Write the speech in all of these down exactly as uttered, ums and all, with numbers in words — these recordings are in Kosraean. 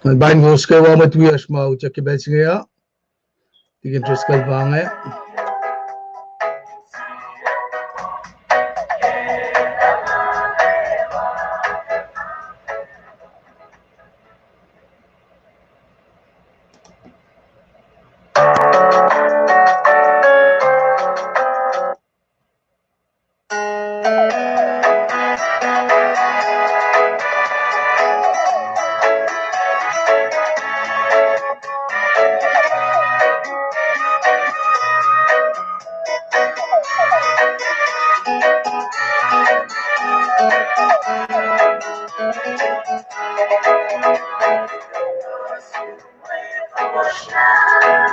Ngan paing kowos kwewa mwet wiyacsr ma utyak ke pacl se inge uh. Tikin Driscoll pa inge.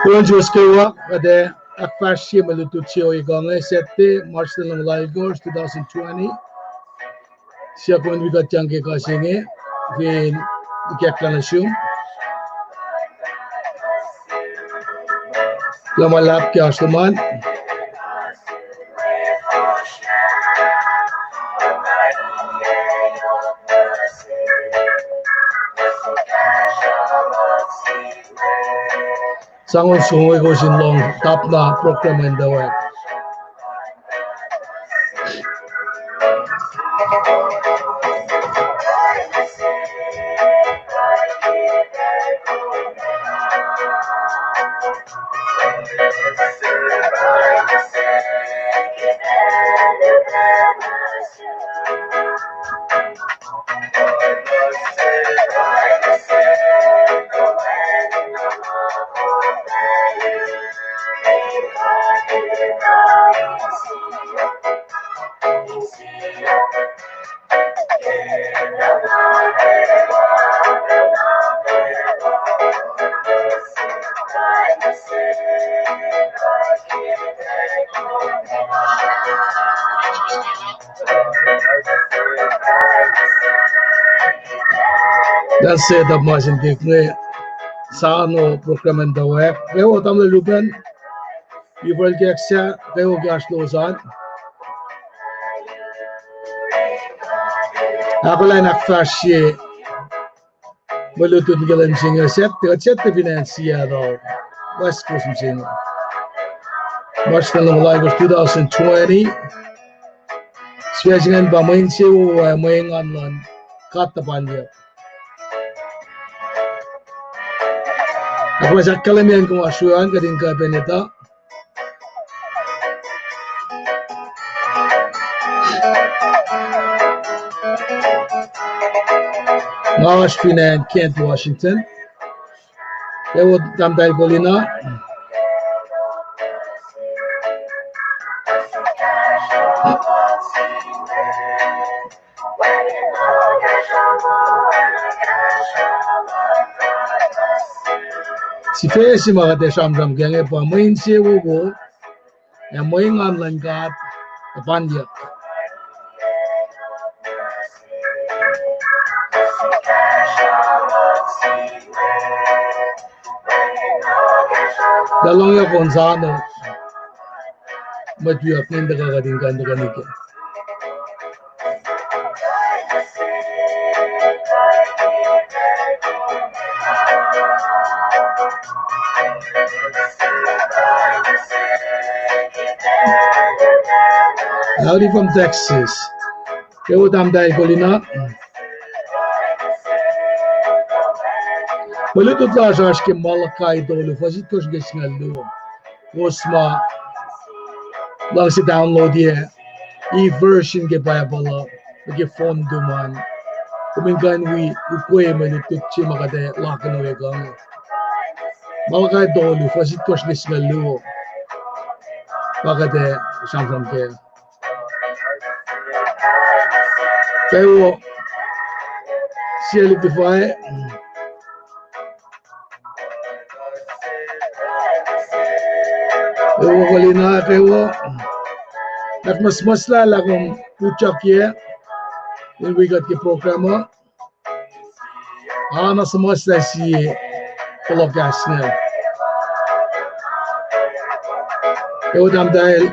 Kuloh nuh suwos kwewa, kuht ac ahkfahsrye mwe lutlut se ohiyac inge, Saturday, March twenty-one, two thousand twenty. Siyuck kom in wi kuht yang ke kuh se inge, fin ikacklah nuh sum. Kuloh ma luhlahp ke oasr lom an. Sang on soko inge kowos in lohng top na program in the web. Lah setup ma sin tik inge, sang on program in the web. Kwewa, tamuhlwel Ruben, Iverl Keksa, kwewa ke oasr lowos an. Ahkolah in ahkfahsrye mwe lutlut ke lwen se inge, Saturday, kuht Saturday fin acn Seattle, West Coast mihsenge. March twenty-one, two thousand twenty. Sifac se ingacn pa Mwe Insewowo ac Mwe Engan luhn God Tuhpan Yuck. Ahkolah ahkkahlwemye kom oasr we an, kuht in kuh in etuh. Nga oasr fin acn Kent, Washington. Kwewa, tahmtahel Kolina. Sifac se ma kuht ac sramsram ke inge pa Mwe Insewowo ac Mwe Engan luhn God Tuhpan Yuck. Lah lohng yohk on sano. Mwet wiyuck ngan tuhkuh kuht in kuh in tuhkuh nuh ke. Howdy from Texas. Kwewa, tahmtahel Kolina. Mwe lutlut lasr oasr ke Malachi tolu, fuhs itkohsr nuh ke singucul luo. Kowos ma luhngse download-ye e-version ke Bible uh nuh ke phone lom an, kom in kuh in wi ukwe mwe lutlut se ma kuht ac lakihn we kuh inge. Malachi tolu, fuhs itkohsr nuh ke singucul luo. Pa kuht ac sramsram kac. Kwewa, sie lihpufacn. Kwewa Kolina, kwewa. Ahkmuhsmuhslah lah kom utyak in wi kuht ke program uh. Oacna suhmuhslah sie fohlohk kahs inge. Kwewa, tahmtahel.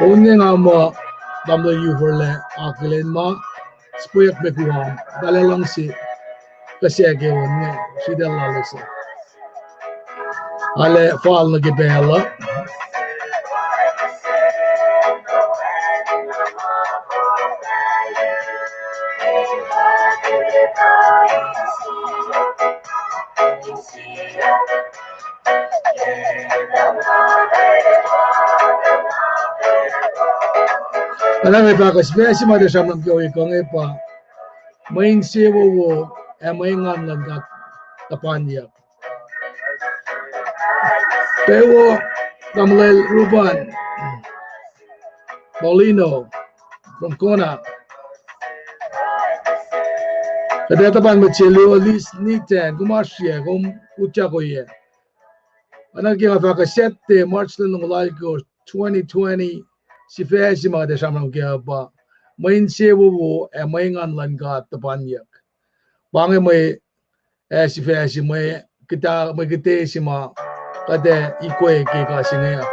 On inge nga muh tamuhlwel Iverl ah akihlen ma spuyak me kuam, talah luhngse, kihsac ke on inge, sritacl lal se. Arlac fal nuh ke pacl uh. Arlac nge fahk uh, sifac se ma tiac sramsram ke ohiyac kuh inge pa mwe insewowo ac mwe engan luhn God tuhpanyuck. Pac wo, tamuhlwel Ruban Paulino from Kona. Kuht ac tuhpan mwet se luo, Liz Nitan, kom oasr yac, kom utyak oyac? Oacna ke nga fahk uh, Saturday, March luhn longoul alkosr, twenty twenty, sifac se ma kuht ac sramsram kac uh pa mwe insewowo ac mwe engan luhn God tuhpanyuck. Pa inge mwe, ac sifac se mwe kuhta, mwe kuhte se ma kuht ac ikwe ke ekuh se inge.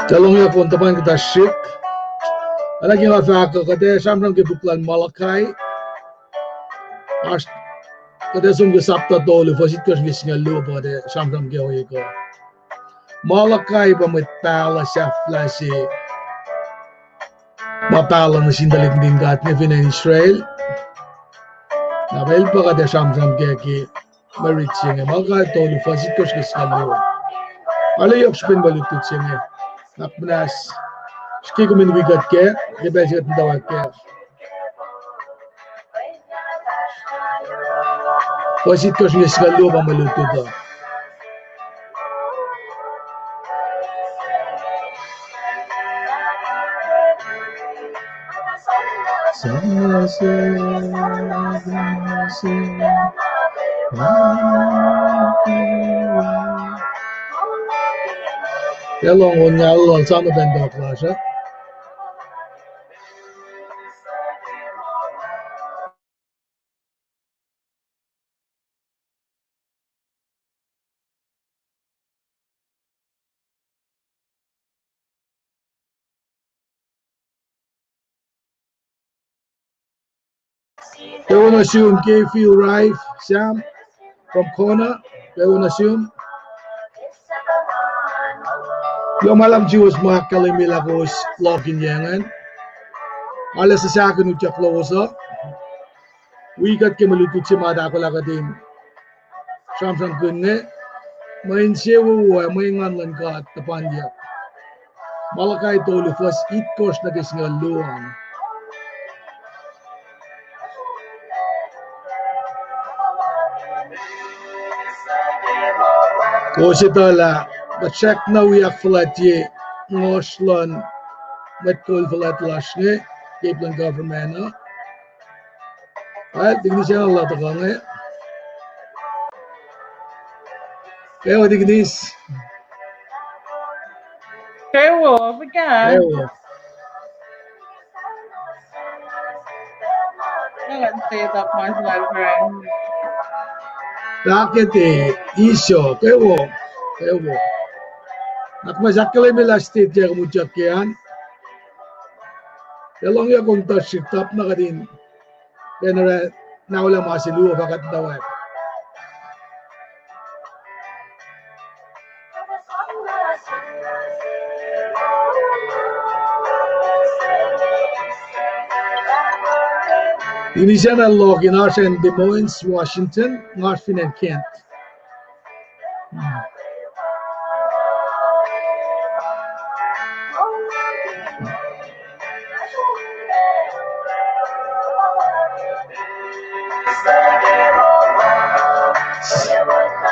Talohngyak on tuhpan kuhtasrihk. Oacna ke nga fahk uh, kuht ac sramsram ke puk lal Malachi. Oasr, kuht ac som ke sapta tolu, fuhs itkohsr nuh ke singucul luo pa kuht ac sramsram ke ohiyac kuh. Malachi pa mwet pahluh sahflah se ma pahluh nuh sin tuhlihk nuhtin God inge fin acn Israel. Na pacl pa kuht ac sramsram kac ke mwe rit se inge, Malachi tolu, fuhs itkohsr nuh ke singucul luo. Arlac yohk srihpen mwe lutlut se inge. Nuhnak muhnahs, srihke kom in wi kuht kac ke pacl se kuht muhtwacwacack kac. Fuhs itkohsr nuh ke singucul luo pa mwe lutlut uh. Elohng on nga lal sa muhtwacn tok lasr uh. Kwewa nuh sum, Kay Phil Rife, Sam, from Kona, kwewa nuh sum. Kuloh ma luhlahp nuh suwos ma ahkkahlwemye lah kowos lohk in yac ingacn. Arlac suhsahkihn utyak lowos uh. Wi kuht ke mwe lutlut se ma tahkolah kuht in sramsramkihn inge, mwe insewowo ac mwe engan luhn God tuhpanyuck. Malachi tolu, fuhs itkohsr nuh ke singucul luo an. Kowos etuh lah kuht srackna wi ahkfuhlwactye ngohsr luhn mwet kol fuhlwact lasr inge, ke luhn government uh. Well, Tikinis Anna, lah tuhkuh inge. Kwewa Tikinis. Kwewa, fuhkah? Kwewa. Takete, iso, kwewa, kwewa. Nuhnak muhnahs ahkkahlwemye lah state yac kom utyak ke an. Elohng yac kom tuh srihk, tap na kuht in, pacna oruh, na olah ma se luo fahkwack tuh wak. Tikinis Anna, lohk in oasr acn Des Moines, Washington, nga oasr fin acn Kent.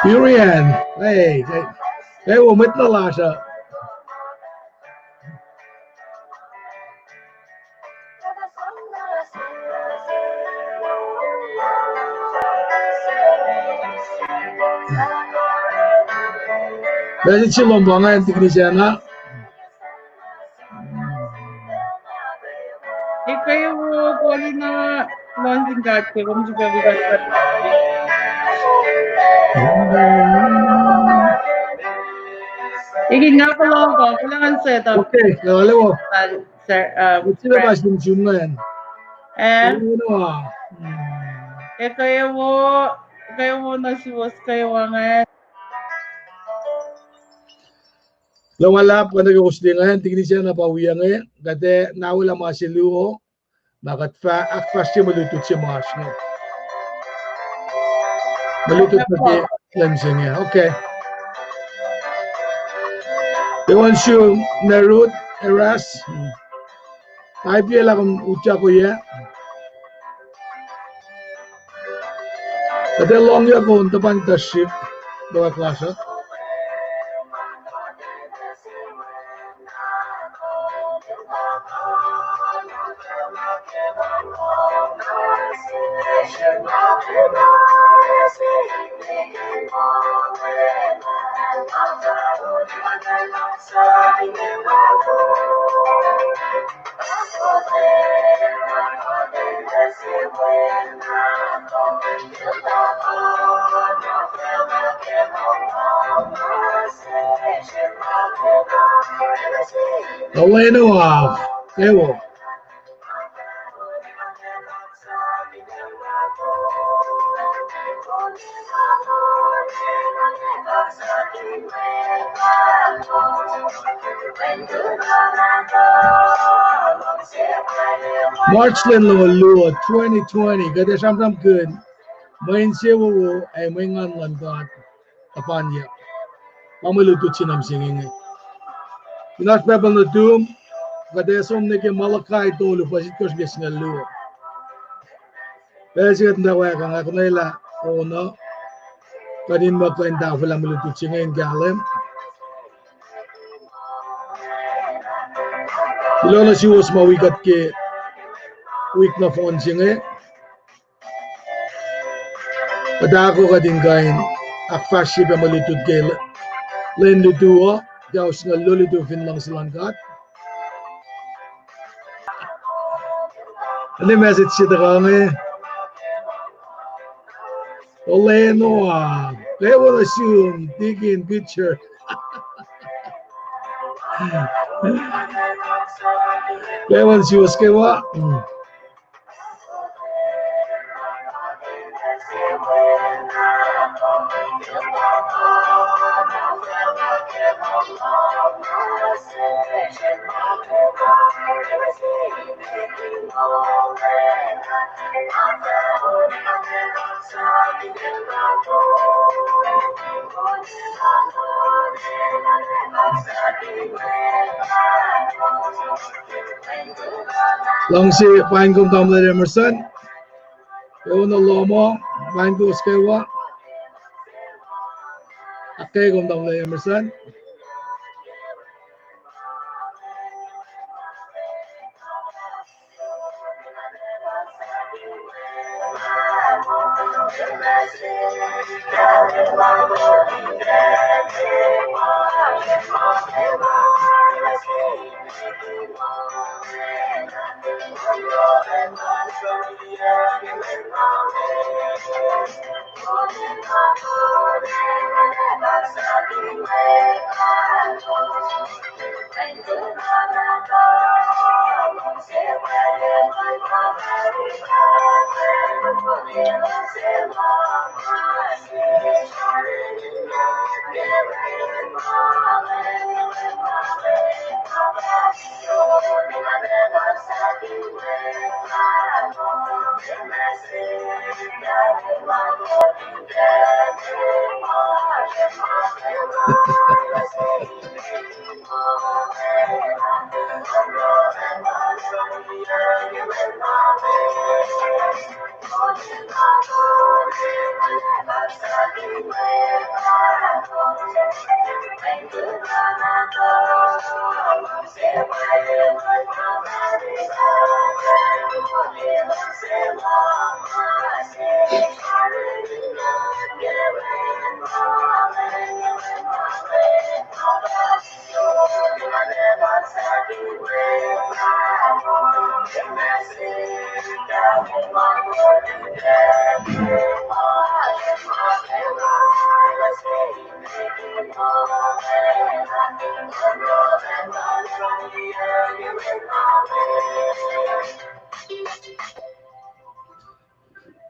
Irian, hey, hey, kwewa, mwet na lasr uh. Message se lom pa ingacn, Tikinis Anna. Ekuh wo, kolina, luhngse God ke kom sifilpac wi kuht. Ekin nga kuloh, kuloh ngan se to. Okay, kuloh. Sir, uh, Brad. Sila pa sim sum ngan. Eh? Kuloh. Hmm. Ke kwewa, kwewa nuh suwos kwewa ngan. Kuloh ma luhlahp, kuht nuh ke ohsli ngan, tikin sacna pa wi inge, kuht ac na welah ma se luo, na kuht fah ahkfahsrye mwe lutlut se ma oasr inge. Mwe lutlut nuh ke lwen se inge. Okay. Ewan sum Nerut, Eras. Aipiela kom utyak oyac. Kuht ac lohngyuck on tuhpan tuh srihk, loak lasr uh. Olwelah, ewo. March lwen longoul luo, twenty twenty, kuht ac sramsramkihn mwe insewowo ac mwe engan luhn God. Apanyuck. Pa mwe lutlut se nuh mihsenge inge. Fin oasr Bible nuhtum, kuht ac som nuh ke Malachi tolu, fuhs itkohsr nuh ke singucul luo. Pacl se kuht muhtwacwacack ah, nga konwelah on uh, kuht in muh kuh in tahfwelah mwe lutlut se inge in kahlwem. Kuloh nuh suwos ma wi kuht ke wik nohfohn se inge. Kuht ahkolah kuht in kuh in ahkfahsrye pac mwe lutlut ke lwen lutu uh, ke ao singucul luo lutu fin luhngse luhn God. Ane message se tuhkuh inge. Olwelah, kwewa nuh sum, Deacon Kutcher. Kwewa nuh suwos kwewa. Luhngse paing kom Tamuhlwel Emerson. Eono lohm uh, paing kowos kwewa. Ahkkweye kom Tamuhlwel Emerson.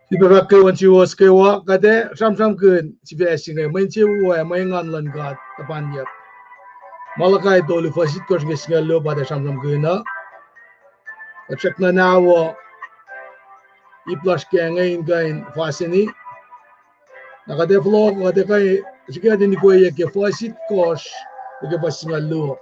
Sifilpac fahk ke on suwos kwewa, kuht ac sramsramkihn sifac se inge, mwe insewowo ac mwe engan luhn God tuhpan yuck. Malachi tolu fuhs itkohsr ke singucul luo pa kuht ac sramsramkihn uh. Kuht srackna na wo ip lasr ke inge in kuh in faseni. Na kuht ac fohlohk, kuht ac kuh in srihke kuht in ikoye ke fuhs itkohsr nuh ke fuhs singucul luo.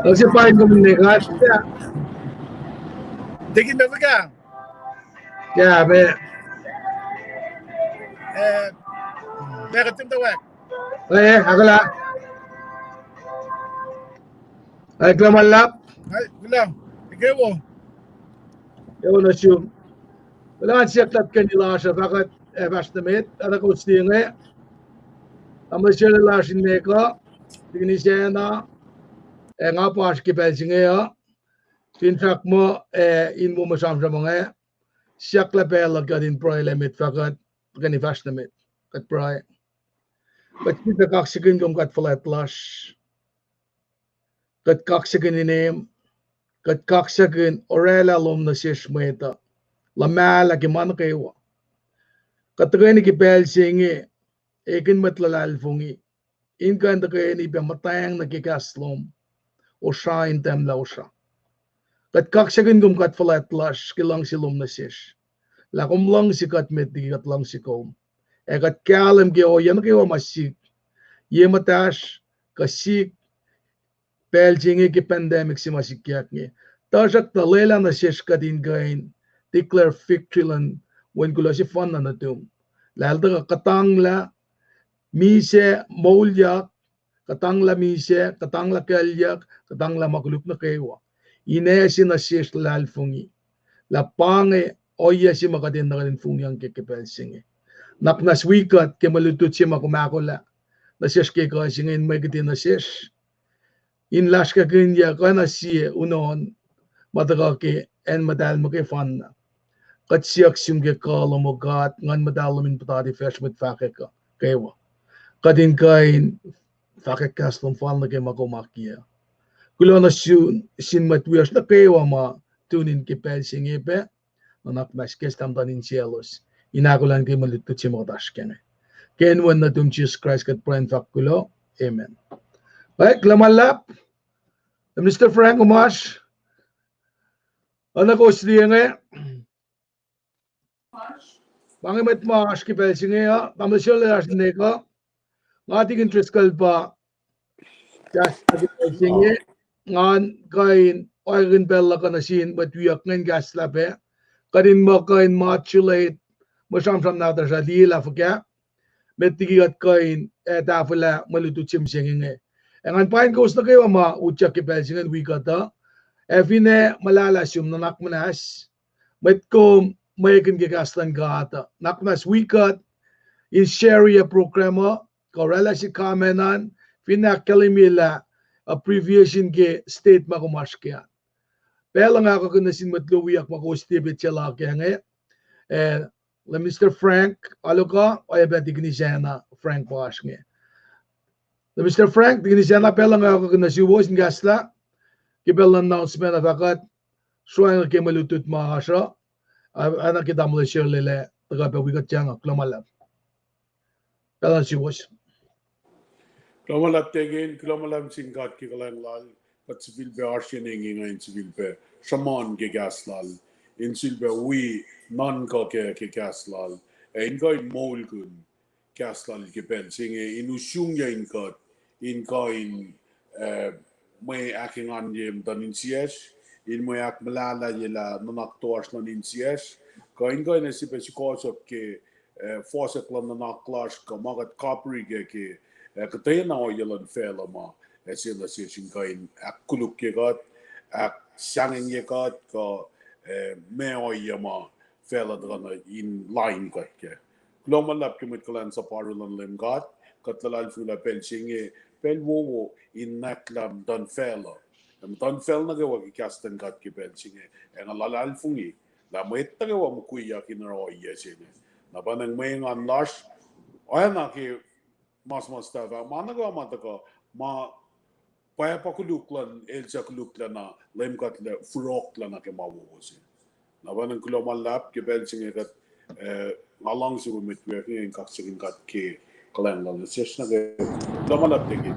Ose paing kom ne ka. Tekin me fuhkah? Ke me. Eh, me kuht tim tuh wak. Eh, akala. Ai, kuloh ma luhlahp. Ai, kuloh. Ike wo. Ewo nuh sum. Kuloh an siyuck luhlahp ke lasr uh, fahkwack, eh, fahsr nuh met, ac na kowos liye inge. Tamuhlwel Shirley lasr in nwe kuh, Tikin Isacna, ac nga pa oasr ke pacl se inge uh, fin fahk muh, eh, in wo mwe sramsram inge, siyuck lah pacl uh kuht in pruhe lah met fahkwack, tuhkweni fahsr nuh met, kuht pruhe. Kuht sifilpac kaksakihn kom God fuhlwact lasr. Kuht kaksakihn inem, kuht kaksakihn orwaclah lom nuh sesr mwet uh, luhmahlah ke ma nuh kwewa. Kuht tuhkweni ke pacl se inge, ekihn mwet luhlahlfongi, in kuh in tuhkweni pac muhtweng nuh ke kahs lom, osra in tahmlah osra. Kuht kaksakihn kom God fuhlwact lasr ke luhngse lom nuh sesr. Lah kom luhngse kuht met liki kuht luhngse kom. Ac kuht kahlwem ke ohiyac nuh kwewa ma sik, ye muhtahsr, kuh sik, pacl se inge ke pandemic se ma sikyak inge. Tuhsruhktuh lwelah nuh sesr kuht in kuh in declare victory luhn Wen kuloh sefanna nuhtum. Lah el tuhkuh kuhtanglah misac moulyak, kuhtanglah misac, kuhtanglah kuclyuck, kuhtanglah ma koluk nuh kwewa. In ase nuh sesr luhlahlfongi lah pa inge ohiyac se ma kuht enenuh kuht in fongyangkyak ke pacl se inge. Nuhnak muhnahs wi kuht ke mwe lutlut se ma kom ahkolah nuh sesr ke ekuh se inge in mwe kihte nuh sesr in lasrkakihnyuck oacna sie unohn ma tuhkuh ke acn muhtahl muhkwefanna. Kuht siyuck sum ke kuh lom, O God, Nguhn Muhtahl lom in puhtati facsr mwet fahkwack uh kwewa. Kuht in kuh in fahkwack kahs lom fal nuh ke ma kom akiyac. Kuloh nuh sum sin mwet wiyacsr nuh kwewa ma tune in ke pacl se inge pac. Nuhnak muhnahs ke sramsram in selos in ahkolah ke mwe lutlut se ma kuht oasr kac inge. Ke inen Wen nuhtum Jisus Kraist kuht pruhe in fahk kuloh. Amen. Kuloh ma luhlahp. Minister Frank, kom oasr? Oacna kowos liye inge, pa inge mwet ma oasr ke pacl se inge uh, tamuhlwel Shirley lasr in nwe kuh, nga Tikin Driscoll pa kahslah ke pacl se inge, ngan kuh in oakihn pacl luhk uh nuh sin mwet wiyuck inge in kahslah pac, kuht in muh kuh in modulate mwe sramsram nahtuhsr uh, liye lah fuhkah met liki kuht kuh in, eh, tahfwelah mwe lutlut se mihsenge inge. Ac ngan paing kowos nuh kwewa ma utyak ke pacl se inge in wi kuht uh. Ac finne muhlahlah sum, nuhnak muhnahs, mwet kom mwekihn ke kahs luhn God uh, nuhnak muhnahs wi kuht in share program uh, kuh orwaclah se comment an, finne ahkkahlwemye lah abbreviation ke state ma kom oasr kac an. Pacl uh nga kuh kuh nuh sin mwet luo wiyuck ma kowos tiac petsac la kac inge, eh, Lay Minister Frank, aloka, oacyacpac Deacon Isacna Frank pa oasr inge. Lay Minister Frank, Deacon Isacna, pacl uh nga kuh in nuh suwos in kahslah ke pacl luhn announcement uh fahk kuht sruhnga ke mwe lutlut ma oasr uh, a, oacna ke tamuhlwel Shirley el tuhkuh pac wi kuht, kuloh ma luhlahp. Pacl uh nuh suwos. Kuloh ma luhlahp Deacon, kuloh ma luhlahp sin God ke kuhlwacng lal, kuht sifilpac oasr yen inge nga in sifilpac sruhmuhn ke kahs lal, in sifilpac wi nuhnkuh ke, ke kahs lal, ac in kuh in moulkihn kahs lal ke pacl se inge, in usrnguck in kuht, in kuh in, eh, mwe ahkenganye muhtuhn insiyacsr, in mwe ahkmuhlahlayelah nuhnak toasr luhn insiyacsr, kuh in kuh in sifilpac sukohsohk ke, eh, fohsack luhn nuhnak lasr kuh ma kuht kapri kac ke, eh, kuhtwena ohiyac luhn facluh ma, eh, se nuh sesr in kuh in ahkkolukye kuht, ahksahngwengye kuht, kuh, eh, ma ohiyac ma facluh tuhkuh nuh in lain kuht kac. Kuloh ma luhlahp ke mwet kuhlwacnsap oaru luhn Leum God, kuht luhlahlfongi lah pacl se inge pacl wowo in nwacklah muhtuhn facluh, ac muhtuhn facl nuh kwewa ke kahs luhn God ke pacl se inge, ac nga luhlahlfongi lah mwet nuh kwewa mukwiyak in oruh ohiyac se inge. Na pa inge mwe engan lasr, oacna ke ma suhmuhslah fahk, ma nuh kwewa ma tuhkuh, ma pwacpa koluk luhn el suc koluklacna, Leum God El ac forlah na ke ma wowo se. Na pa inge kuloh ma luhlahp ke pacl se inge kuht, eh, nga luhngse kom mwet wiyuck inge in kaksakihn God ke kuhlwacng lal nuh sesr nuh kwewa. Kuloh ma luhlahp Deacon.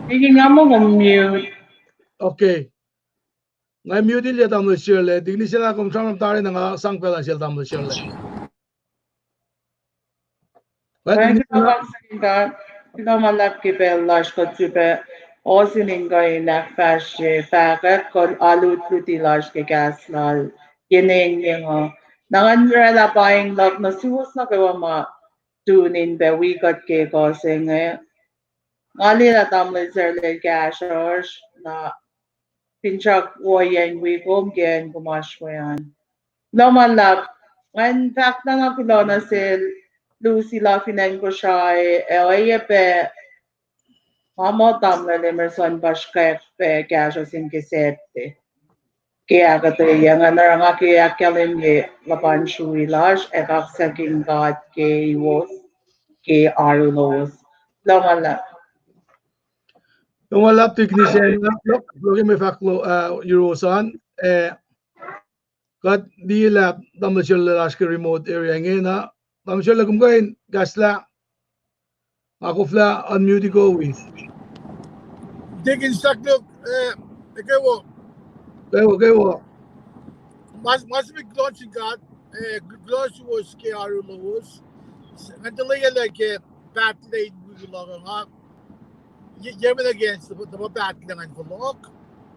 Deacon, nga muh kom mute. Okay. Nga mute-ilyac tamuhlwel Shirley, Deacon Isacna, kom sramsram tari na nga sang pacl an sel tamuhlwel Shirley. Kuloh ma luhlahp, kuloh ma luhlahp ke pacl lasr kuht sifilpac ohsun in kuh in ahkfahsrye fahkwack kuh alutluti lasr ke kahs lal ke engyeng uh. Na ngan oraclah paing luhk nuh suwos nuh kwewa ma tune in pac wi kuht ke ekuh se inge. Nga liye lah tamuhlwel Sarlel kahsruhsr, na finsrak woiyacn wi kom ke acn kom oasr we an. Kuloh ma luhlahp, ngan fahk na kuloh nuh sel Lucy la fin acn Kosrae, ac oacyacpac nga muh tamuhlwel Emerson pa srihkwack pac kahsruh se inge ke Saturday. Ke ahkuhtweyac ngan oruh nga ke ahkkahlwemye luhpan srui lasr ac kaksakihn God keiwos ke oaru lowos. Kuloh ma luhlahp. Kuloh ma luhlahp Deacon Isacna, kuloh ke mwe fahk lo, uh, yuruwos an, uh, kuht liye lah tamuhlwel Shirley lasr ke remote area ingena. Tamuhlwel Shirley, kom kuh in kahslah, nga koflah unmute-i kom wi. Deacon Sakluk, eh, kwewa. Kwewa, kwewa. Mas, mas mi kuloh sin God, eh, kuloh suwos ke oaru lowos. Ngan tuh lwelah ke pahtlac in wi luhk uh nga. Ye, ye men against the, the pahtlac ngan fohlohk.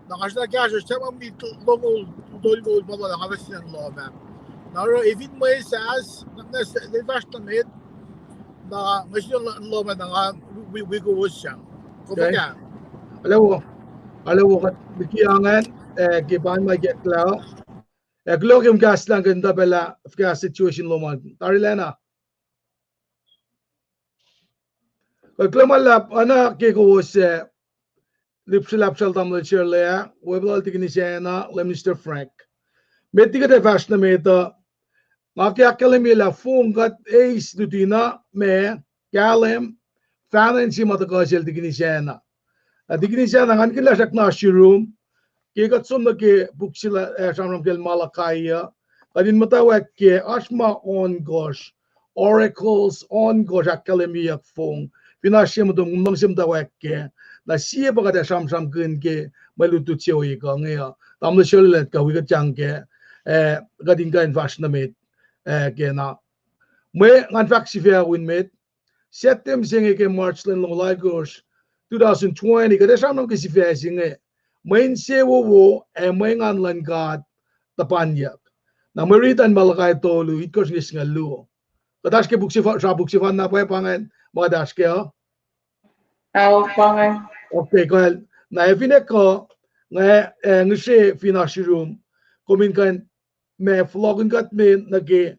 Na nga srna kahsruh sahp ma mi longoul, tolngoul ma nga fahsr nuh lohm ah. Na oruh efin mwe sahs, na, na, na fahsr nuh met, na nga srna lohm ah na nga wi, wi, wi kowos sang. Kom fuhkah? Alewo, alewo kuht liki angan, eh, ke pain ma ikacklah. Eh, kuloh ke kom kahslah ke in tuh pacl ah fuhkah situation lom an. Tarilacna. Kuht kuloh ma luhlahp, oacna ke kowos, eh, lihpsrelapsrel tamuhlwel Shirley ah, wepuhlal Deacon Isacna, Lay Minister Frank. Met liki kuht ac fahsr nuh met uh, nga ke ahkkahlwemye lah fong kuht eis luti na ma, kahlwem, fahna in se ma tuhkuh sel Deacon Isacna. Na Deacon Isacna, ngan kihn lah srackna oasr yurum, ke kuht som nuh ke puk se, eh, sramsram kacl Malachi uh, kuht in muhtwacwacack ke oasr ma ohnkohsr, oracles ohnkohsr ahkkahlwemyeyuck fong, fin oasr sie motom kom luhngse muhtwacwacack kac, na sie pa kuht ac sramsramkihn ke mwe lutlut se ohiyac kuh inge uh. Tamuhlwel Shirley lah kuh wi kuht sang kac, eh, kuht in kuh in fahsr nuh met, eh, kena. Mwe ngan fahk sifac uh wi met, September se inge ke March lwen longoul oalkosr, two thousand twenty, kuht ac sramsram ke sifac se inge, mwe insewowo ac mwe engan luhn God tuhpanyuck. Na mwe riti an Malachi tolu, itkohsr nuh ke singucul luo. Kuht oasr ke puk sefa-, sra puk sefanna pwacye pa ingacn, ma kuht oasr kac uh? Okay, kuh, na ac fin kuh, nga, eh, ngihsre fin oasr yurum, kom in kuh in ma fohlohkihn kuht me nuh ke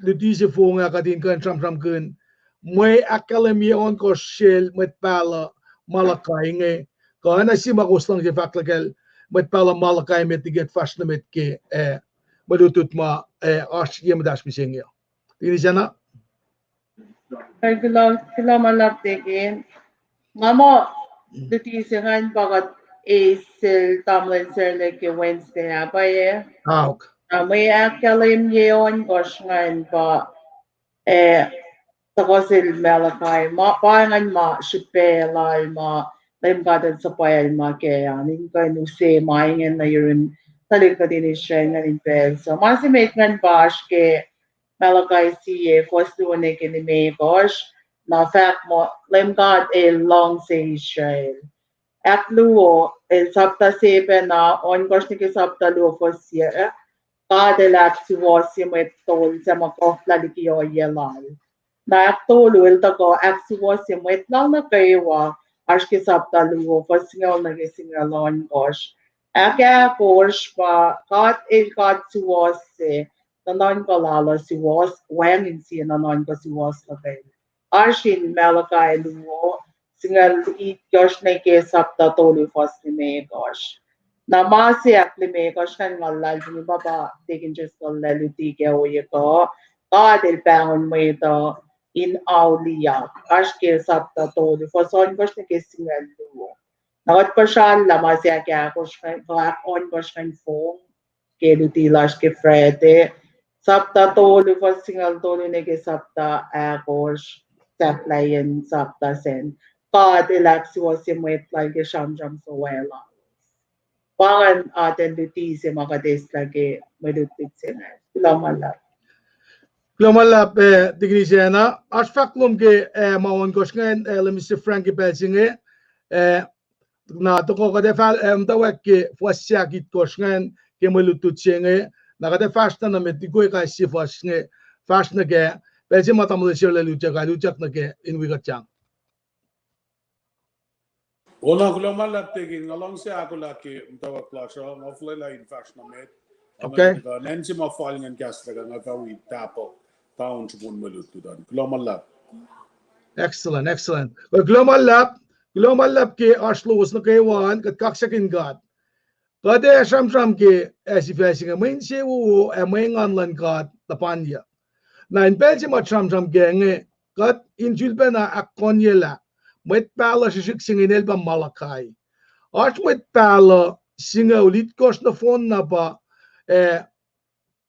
luti se fong ah kuht in kuh in sramsramkihn mwe ahkkahlwemye ohnkohsr sel mwet pahluh Malachi inge, kuh oacna sie ma kowos luhngse fahk lah kacl mwet pahluh Malachi met liki kuht fahsr nuh met ke, eh, mwe lutlut ma, eh, oasr ye muhtahsr mihsenge uh. Tikin Isacna? Kuloh, kuloh ma luhlahp Tikin. Nga muh luti se ingacn pa kuht eis sel tamuhlwel Serle ke Wednesday ah pwacye. Aok. Na mwe ahkkahlwemye ohnkohsr ingacn pa, eh, tuhkuh sel Malachi, ma pa ingacn ma srihpac lal ma Leum God El suhpwacl ma ke an in kuh in use ma ingacn nuh yurin tuhlihk nuhtin Israel ingacn in pacl. So ma se met ingacn pa oasr ke Malachi sie, fuhs luo nuh ke limekohsr, na fahk muh Leum God El luhngse Israel. Ahkluo, el sapta se pacna, ohnkohsr nuh ke sapta luo fuhs sie, God El ahksuwohsye mwet tol suc ma kohflah liki ohiyac lal. Na ahktolu, el tuhkuh ahksuwohsye mwet lal nuh kwewa, oasr ke sapta luo fuhs singucul nuh ke singucul ohnkohsr. Ahkahkosr pa God El God suwohs se, nuhnuhnkuh lal uh suwohs, wacngihn sie nuhnuhnkuh suwohs luhkel. Oasr in Malachi luo, singucul itkohsr nuh ke sapta tolu fuhs limekohsr. Na ma se ahklimekohsr ingacn nga luhlahlfongi pa pa Tikin Driscoll el luti ke ohiyac kuh, God El pahngon mwet uh in auliyak. Oasr ke sapta tolu fuhs ohnkohsr nuh ke singucul luo. Na kuht puhsrallah ma se ahkahkosr ingacn, kuh ahkohnkohsr ingacn fong ke luti lasr ke Friday. Sapta tolu fuhs singucul tolu nuh ke sapta ahkosr, sahflahiyacn sapta sacn. God El ahksuwohsye mwet lal ke sramsram suwohs lal. Pa ingacn atacn luti se ma kuht eislah ke mwe lutlut se ingacn. Kuloh ma luhlahp. Kuloh ma luhlahp, eh, Tikin Isacna. Oasr fahk lom ke, eh, ma ohnkohsr ingacn, eh, Minister Frank ke pacl se inge, eh, na tohkoh kuht ac fah, eh, muhtwacwacack ke fuhs se ahkitkohsr ingacn ke mwe lutlut se inge, na kuht ac fahsr na nuh met ikwe kais sie fuhs inge, fahsr nuh kac, pacl se ma tamuhlwel Serle lutiyuck, lutiyuck nuh kac in wi kuht sang. Ona, kuloh ma luhlahp Tikin, nga luhngse ahkolah ke muhtwacwacack lasr uh, nga fuhlwelah in fahsr na met. Okay. Acn se ma fal ingacn kahslah, nga fah wi tahpuhk, taun srukun mwe lutlut an. Kuloh ma luhlahp. Excellent, excellent. Kuloh ma luhlahp, kuloh ma luhlahp ke oasr lowos nuh kwewa an, kuht kaksakihn God. Kuht ac sramsram ke acn sifac se inge, mwe insewowo ac mwe engan luhn God luhpan yuc. Na in pacl se ma sramsram ke inge, kuht in sulpacna ahkkohnyelah mwet pahluh srihsrihk se inge el pa Malachi. Oasr mwet pahluh singucul itkohsr nohfohn na pa, eh,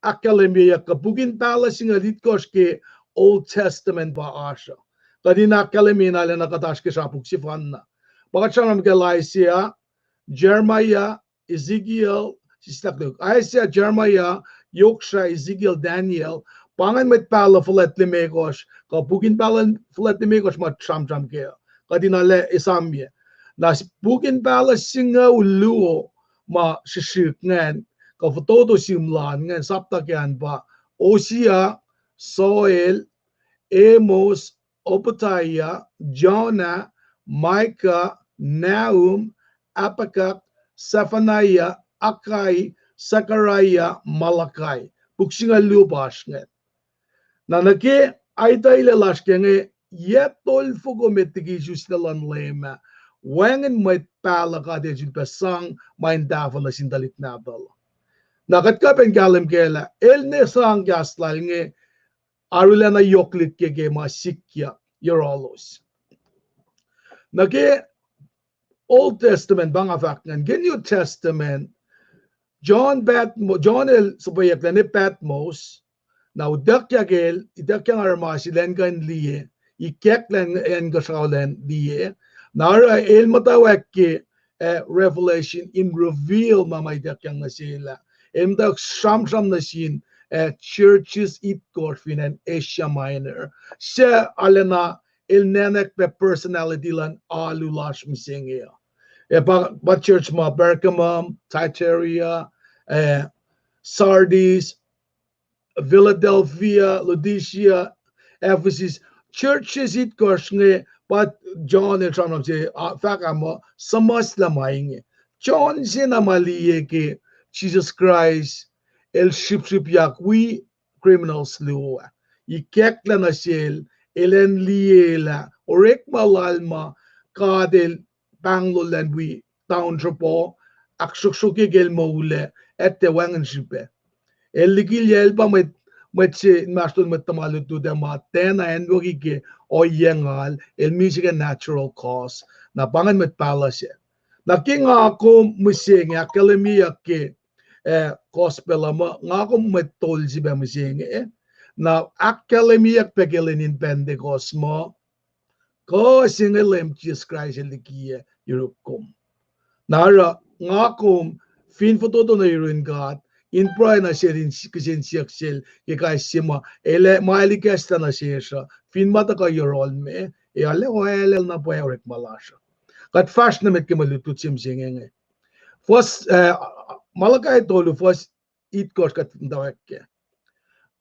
ahkkahlwemyeyuck kuh pukin pahluh singucul itkohsr ke Old Testament pa oasr uh. Kuht in ahkkahlwemye na lacna kuht oasr ke sra puk sefanna. Pa kuht sramsram kacl Isaiah, Jeremiah, Ezekiel, sislah koluk. Isaiah, Jeremiah, Yoksra, Ezekiel, Daniel, pa ingacn mwet pahluh fuhlwact limekohsr, kuh pukin pahluh fuhlwact limekohsr ma sramsram kac uh. Kuht in arlac esamye. Na pukin pahluh singucul luo ma srihsrihk ingacn, kuh fototo simla ingacn, sapta ke an pa Hosea, Joel, Amos, Obadiah, Jonah, Micah, Nahum, Habakkuk, Zephaniah, Haggai, Zechariah, Malachi. Puk singucul luo pa oasr ingacn. Na nuh ke aitaile lasr ke inge, yac tolfoko met liki isuslac luhn Leum ah, wacngihn mwet pahluh God El sulpac sang ma in tahfuh nuh sin tuhlihk nahtuhl. Na kuht kuh pac in kahlwem kac lah el ne sang kahs lal inge arulacna yohk liki ke ma sikyak yohrohlos. Nuh ke Old Testament pa nga fahk ingacn, ke New Testament, John Patmo-, John el suhpweyucklac ne Patmos, na utuckyak el, ituckyang armas el acn kuh in liye, ikacklah acn kuh srao lacn liye, na oruh el muhtwacwacack ke, eh, Revelation in reveal ma ma ituckyang nuh sel ah. El muhtwacwacack sramsram nuh sin, eh, churches itkohsr fin acn Asia Minor. Suc arulacna el nwacklah pac personality luhn alu lasr mihsenge uh. Eh, pa, pa church ma Pergamum, Thyatira, eh, Sardis, Philadelphia, Laodicea, Ephesus, churches itkohsr inge, pa John el sramsram se, ah, fahk ah muh suhmuhslah ma inge. John se na ma liye ke Jisus Kraist el srihpsrihpyak wi criminals luo ah. Ikacklah nuh sel elan liyelah orekma lal ma God el pahngol elan wi town sruhpuh, ahksruhksruhkye ke el moul ah, etuh wacngihn srihpac. El likilyac el pa mwet, mwet se inmahsrlon mwet tuhma lutlut ah ma tiacna acnwucki ke ohiyac ngal, el misac ke natural cause. Na pa ingacn mwet pahluh sac. Na ke nga kom mihsenge ahkkahlwemyeyuck ke, eh, gospel uh muh nga kom mwet tol se pac mihsenge. Na ahkkahlwemyeyuck pac ke lwen in Pentecost muh kuh se inge Leum Jisus Kraist el likiyac yuruk kom. Na oruh nga kom fin fototo nuh yurin God, in pruhe nuh sel in kihsen siyuck sel ke kais sie ma el ac ma el ikacslah nuh sesr uh, fin ma tuhkuh yohrohl me, ac arlac oaclacl na pwacye orekma lasr uh. Kuht fahsr nuh met ke mwe lutlut se mihsenge inge. Fuhs, eh, Malachi tolu, fuhs itkohsr kuht muhtwacwacack kac.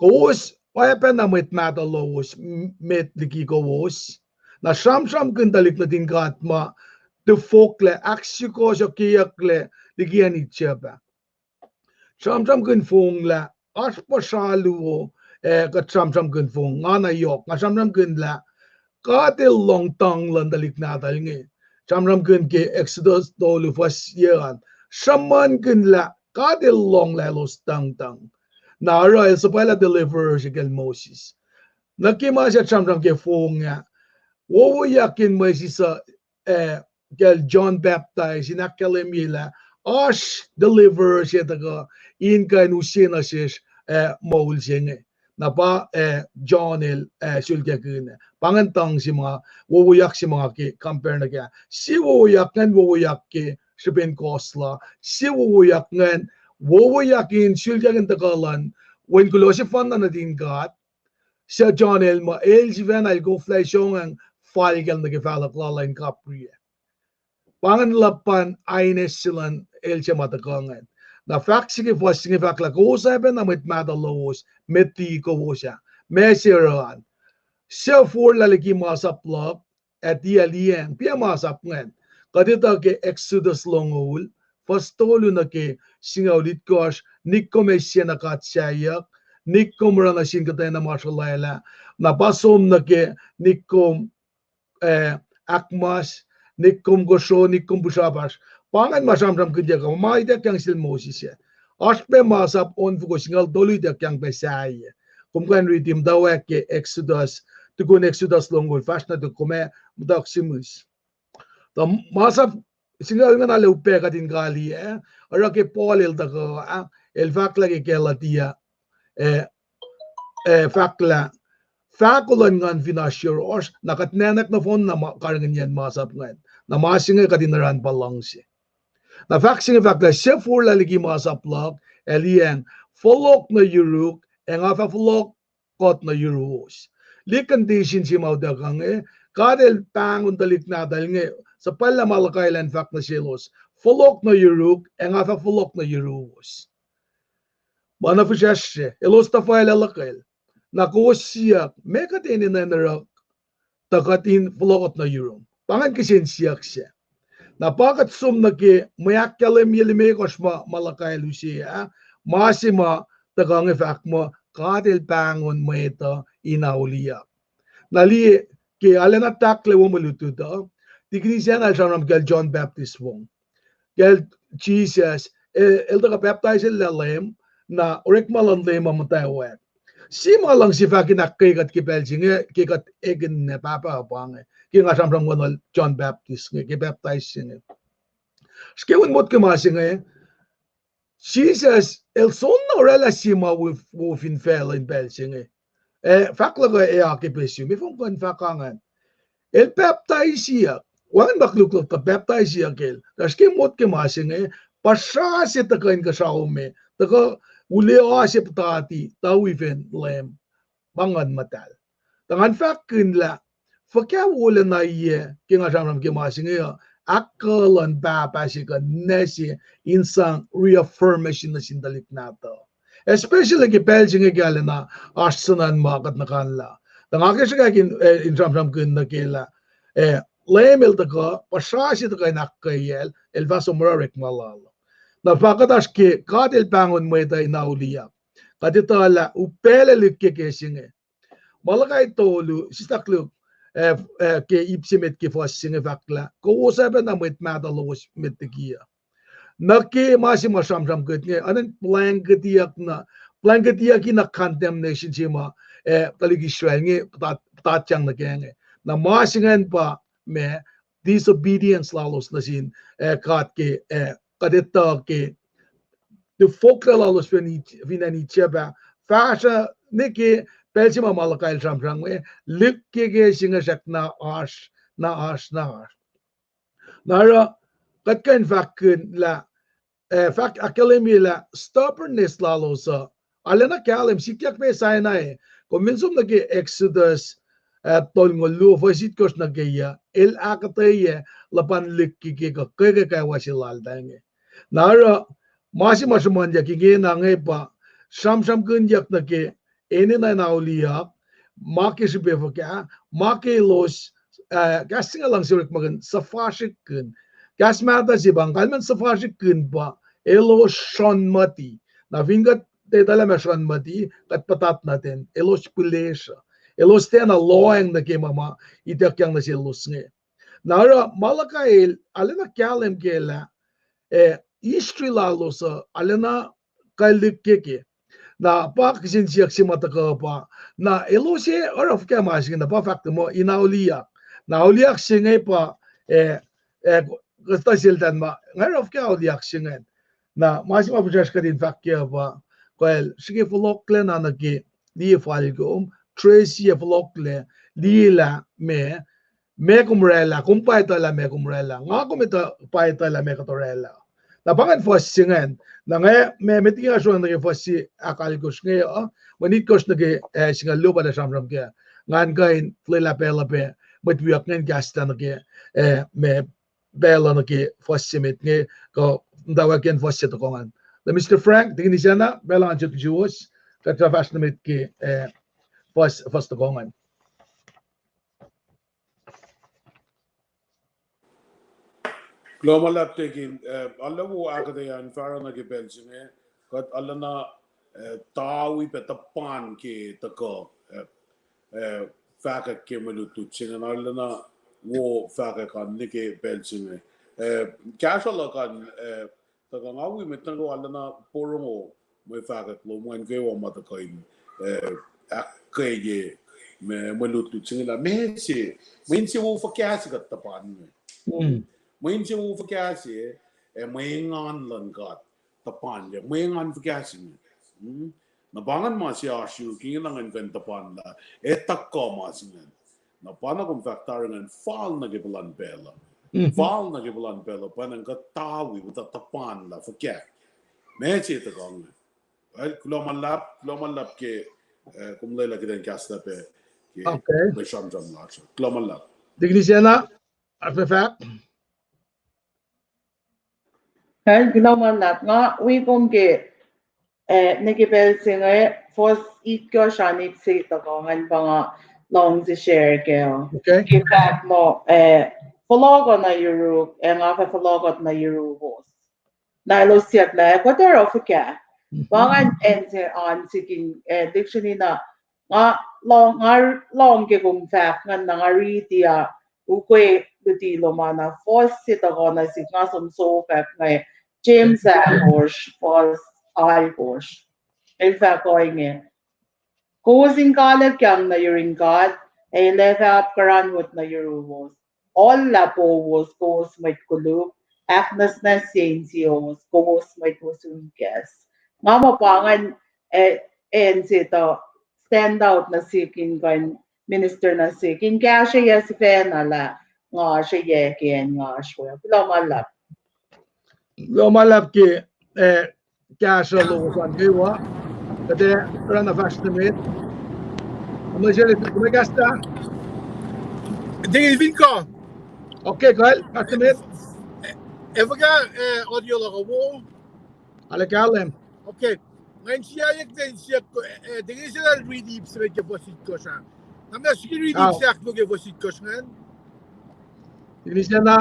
Kowos oacpacna mwet mahtuh lowos, m-, met liki kowos. Na sramsramkihn tuhlihk nuhtin God ma tuhfohklac, ahksukohsohkyeyucklac liki acn Egypt ah. Sramsramkihn fong lah oasr puhsra luo, eh, kuht sramsramkihn fong, nga na yohk, nga sramsramkihn lah God el lohng tuhng luhn tuhlihk nahtuhl inge. Sramsramkihn ke Exodus tolu fuhs yac an. Sruhmuhnkihn lah God el lohng lah elos tuhngtuhng. Na oruh el suhpwaclah deliverer se kacl Moses. Nuh ke ma se sramsram ke fong ah, wowoyak in mwesis uh, eh, kacl John Baptist in ahkkahlwemye lah oasr deliverer se tuhkuh in kuh in use nuh sesr, eh, moul se inge. Na pa, eh, John el, eh, sulkakihn. Pa ingacn tuhng se ma, wowoyak se ma ke compare nuh ke. Sie wowoyak ingacn wowoyak ke srihpen kosla. Sie wowoyak ingacn, wowoyak in sulkakihn tuhkuh luhn Wen kuloh sefanna nuhtin God, suc John el muh el sifacna el koflah isongwacng fal kacl nuh ke fahluhk lal in kapriyac. Pa ingacn luhpan aines se luhn el se ma tuhkuh ingacn. Na fahk se ke fuhs se inge fahk lah kowos oacpacna mwet mahtuh lowos, met liki kowos ah. Ma se oruh an. Suc forlah liki masap luhk, ac tiac liyacacng, pa masap ingacn. Kuht etuh ke Exodus longoul, fuhs tolu nuh ke singucul itkohsr, nik kom eis sie na god sahyuck, nik kom oruh nuh sin kuhtwena ma sruhlwaclah, na pa som nuh ke nik kom, eh, ahkmas, nik kom kosro, nik kom pihsrapasr. Pa ingacn ma sramsramkihnyuck uh, ma ituckyang sel Moses ah. Oasr pac masap onfoko singucul tolu ituckyang pac sahyac. Kom kuh in riti muhtwacwacack ke Exodus, tukun Exodus longoul fahsr nuh tok kom ac muhtuhk sihmihs. Tuh masap singucul ingacn arlac upac kuht in kaliyac, oruh ke Paul el tuhkuh, ah, el fahk lah ke Galatia, eh, eh, fahk lah, fahko luhn nguhn fin oasr yohrohsr, na kuht nwacklah nohfohn na ma karihngihnyacn masap ingacn. Na ma se inge kuht in oruh in pa luhngse. Na fahk se inge fahk lah suc forlah liki masap luhk, ac liyacacng, fohlohk nuh yuruk, ac nga fah fohlohk kuht nuh yuruwos. Liye condition se ma utuckuh inge, God el pahngon tuhlihk nahtuhl inge, suhpwaclah Malachi elan fahk nuh selos, fohlohk nuh yuruk, ac nga fah fohlohk nuh yuruwos. Ma na fihsracsr se, elos tuhfahlah luhkwel. Na kowos siyuck, meac kuht enenuh in oruh tuh kuht in fohlohk kuht nuh yurum? Pa ingacn kihsen siyuck se. Na pa kuht som nuh ke mwe ahkkahlwemye limekohsr ma Malachi el use ah, ma se ma tuhkuh inge fahk muh God el pahngon mwet uh in auliyak. Na liye, ke arulacna tahklac wo mwe lutlut uh, tikini sacna el sramsram kacl John Baptist fong. Kacl Jisus, eh, el tuhkuh pacptaiselah Leum, na orekma luhn Leum uh muhtwacwacack. Sie ma luhngse fahk in ahkkweye kuht ke pacl se inge, ke kuht ekihn na pahpah uh pa inge, ke nga sramsram kuhnuhl John Baptist inge, ke pacptais se inge. Srihke un motko ma se inge, Jisus el soenna oraclah sie ma wo, wo fin facluh in pacl se inge. Eh, fahk luhk uh ac akipe sum, efuh kom kuh in fahk ingacn? El pacptaisiyuck. Wacngihn ma koluk luhk tuh pacptaisiyuck el. Tuh srihke motko ma se inge, puhsra se tuhkuh inkuhsrao me, tuhkuh uleoa se puhtati, tuh wi fen Leum, pa Nguhn Muhtahl. Tuh ngan fahkkihn lah, fuhkah wolacna yac, ke nga sramsram ke ma se inge uh, ahkkuh luhn pahpah se kuh ninac se in sang reaffirmation nuh sin tuhlihk nahtuhl. Especially ke pacl se inge ke arulacna oasr suhnuhn ma kuht nuhkanlah. Tuh nga ke srihkak in, eh, in sramsramkihn nuh ke lah, eh, Leum el tuhkuh, puhsra se tuhkuh in ahkkweyacl, el fah som oruh orekma lal. Na pa kuht oasr ke God el pahngon mwet uh in auliyak. Kuht etuh lah upac liki ke se inge. Malachi tolu, sislah koluk, eh, eh, ke ip se met ke fuhs se inge fahk lah, kowos ac pacna mwet mahtuh lowos met liki uh. Nuh ke ma se ma sramsramkihn inge, an in blanketiyuck na, blanketiyucki na condemnation se ma, eh, tuhlihk Israel inge puhtat-, puhtatyang nuh kac inge. Na ma se ingacn pa ma disobedience lalos nuh sin, eh, God ke, eh, kuht etuh ke, tuh fohklah lalos fin acn Egypt ah, fahsruh nuh ke pacl se ma Malachi el sramsram inge, lihkkeke se inge srackna oasr, na oasr, na oasr. Na oruh, kuht kuh in fahkkihn lah, eh, fahk ahkkahlwemye lah stubbornness lalos uh, arulacna kahlwem, sikyak pac Sinai, kom fin som nuh ke Exodus, eh, tolngoul luo fuhs itkohsr nuh ke yac, el ahkuhtweyac luhpan lihkkeke kuh ke kwewa se laltahl inge. Na oruh, ma se ma sruhmuhnyuck ingena inge pa, sramsramkihnyuck nuh ke enenuh in auliyak, ma ke srihpac fuhkah, ma ke elos, eh, kahs se inge luhngse orekmakihn suhfasrihkkihn. Kahs mahtuh se pa, kalmacn suhfasrihkkihn pa, elos sruhnmuhti. Na fin kuht etuh lah ma sruhnmuhti, kuht puhtat nuh ten, elos pihlesruh. Elos tiacna lohacng nuh ke ma ma ituckyang nuh selos inge. Na oruh Malachi el arulacna kahlwem ke lah, eh, history lalos uh arulacna kuh lihkkeke. Na pa kihsen siyuck se ma tuhkuh pa, na elos ac oruh fuhkah ma se inge, na pa fahk tuh muh in auliyak. Na auliyak se inge pa, eh, eh, kuhtuh seltahl ma, nga oruh fuhkah auliyak se ingacn. Na ma se ma fihsracsr kuht in fahk kac uh pa, kacl srihke fohlohklac na nuh ke liye fal kom, trace ye fohlohklac, liye lah ma, ma kom oraclah, kom pa etuhlah ma kom oraclah, nga kom etuh, pa etuhlah ma kuht oraclah. Na pa ingacn fuhs se ingacn, na nga, ma, met liki nga sruhmuhn nuh ke fuhs se ahkalkosr inge uh, mwe itkohsr nuh ke, eh, singucul luo pa lah sramsram kac, ngan kuh in fuhlwelah pacl uh pac, mwet wiyuck ingacn kahslah nuh ke, eh, ma pacl uh nuh ke fuhs se met inge, kuh muhtwacwacack fuhs se tohkoh ingacn. Na Mister Frank, Deacon Isacna, pacl uh an sot kisuwos, kuht fahsr nuh met ke, eh, fuhs, fuhs tohkoh ingacn. Kuloh ma luhlahp Deacon, eh, arlac wo ahkuhtweyac in fahsruh nuh ke pacl se inge, kuht arulacna, eh, tawi pac tuhpan ke tuhkuh, eh, eh, fahkwack ke mwe lutlut se inge, arulacna wo fahkwack an nuh ke pacl se inge. Eh, kahsruh luhk an, eh, tuhkuh nga wi mwet nuh kwewa arulacna porongo mwe fahkwack lom an kwewa ma tuhkuh in, eh, ahkkweye mwe, mwe lutlut se inge lah meac se, mwe insewowo fuhkah se kuht tuhpan inge. Mwe insewowo fuhkah se, ac mwe engan luhn God tuhpanlac, mwe engan fuhkah se inge. Na pa ingacn ma se oasr yuruk inge na ngan kuh in tuhpanlah, ac tuhkuh ma se ingacn. Na pa na kom fahk tari ingacn fal nuh ke puhlan pacl uh. Fal nuh ke puhlan pacl uh, pa ingacn kuht tawi, kuht tuhpanlah fuhkah. Meac se tuhkuh inge. Kuloh ma luhlahp, kuloh ma luhlahp ke, eh, kom lwelah kuht in kahslah pac ke mwe sramsram lasr uh. Kuloh ma luhlahp. Deacon Isacna, arulacna fahk. Kuloh ma luhlahp, nga wi kom ke, eh, nuh ke pacl se inge, fuhs itkohsr an ip se tuhkuh ingacn pa nga luhngse share kac uh. Ke fahk muh, eh, fohlohkuh nuh yuruk, ac nga fah fohlohkuh nuh yuruwos. Na elos siyuck lah, kuht oruh fuhkah. Pa ingacn acn se an sikin, eh, dictionary na, nga lohng, nga lohng ke kom fahk ingacn na nga riti ah, ukwe luti lom an na fuhs se tuhkuh nuh sihk, nga som sofwack inge, James ahkosr, fuhs alkosr. El fahk ohinge. Kowos in kalikyang nuh yurin God, ac El ac fah apkuhran wot nuh yuruwos. Ohllah powos kowos mwet koluk, ahknwacsnwacsye insiyowos kowos mwet wosunkahs. Nga muh pa ingacn, eh, acn se tuh stand out nuh sihk in kuh in minister nuh sihk in kahsrweyuc sifacna lah nga sreyuc ke acn nga oasr we. Kuloh ma luhlahp. Kuloh ma luhlahp ke, eh, kahsruh lowos an kwewa. Kuht ac oruh na fahsr nuh met. Kom ac sel, kom ac kahslah. Deacon Vinko. Okay, kuh in fahsr nuh met. Ac fuhkah, eh, audio luhk uh wo? Arlac kahlwem. Okay. Ngan siyuck, ngan siyuck, eh, Deacon Isacna riti ip se met ke fuhs itkohsr ah. Nga muh srihke riti ip se ahkluo ke fuhs itkohsr ingacn. Deacon Isacna,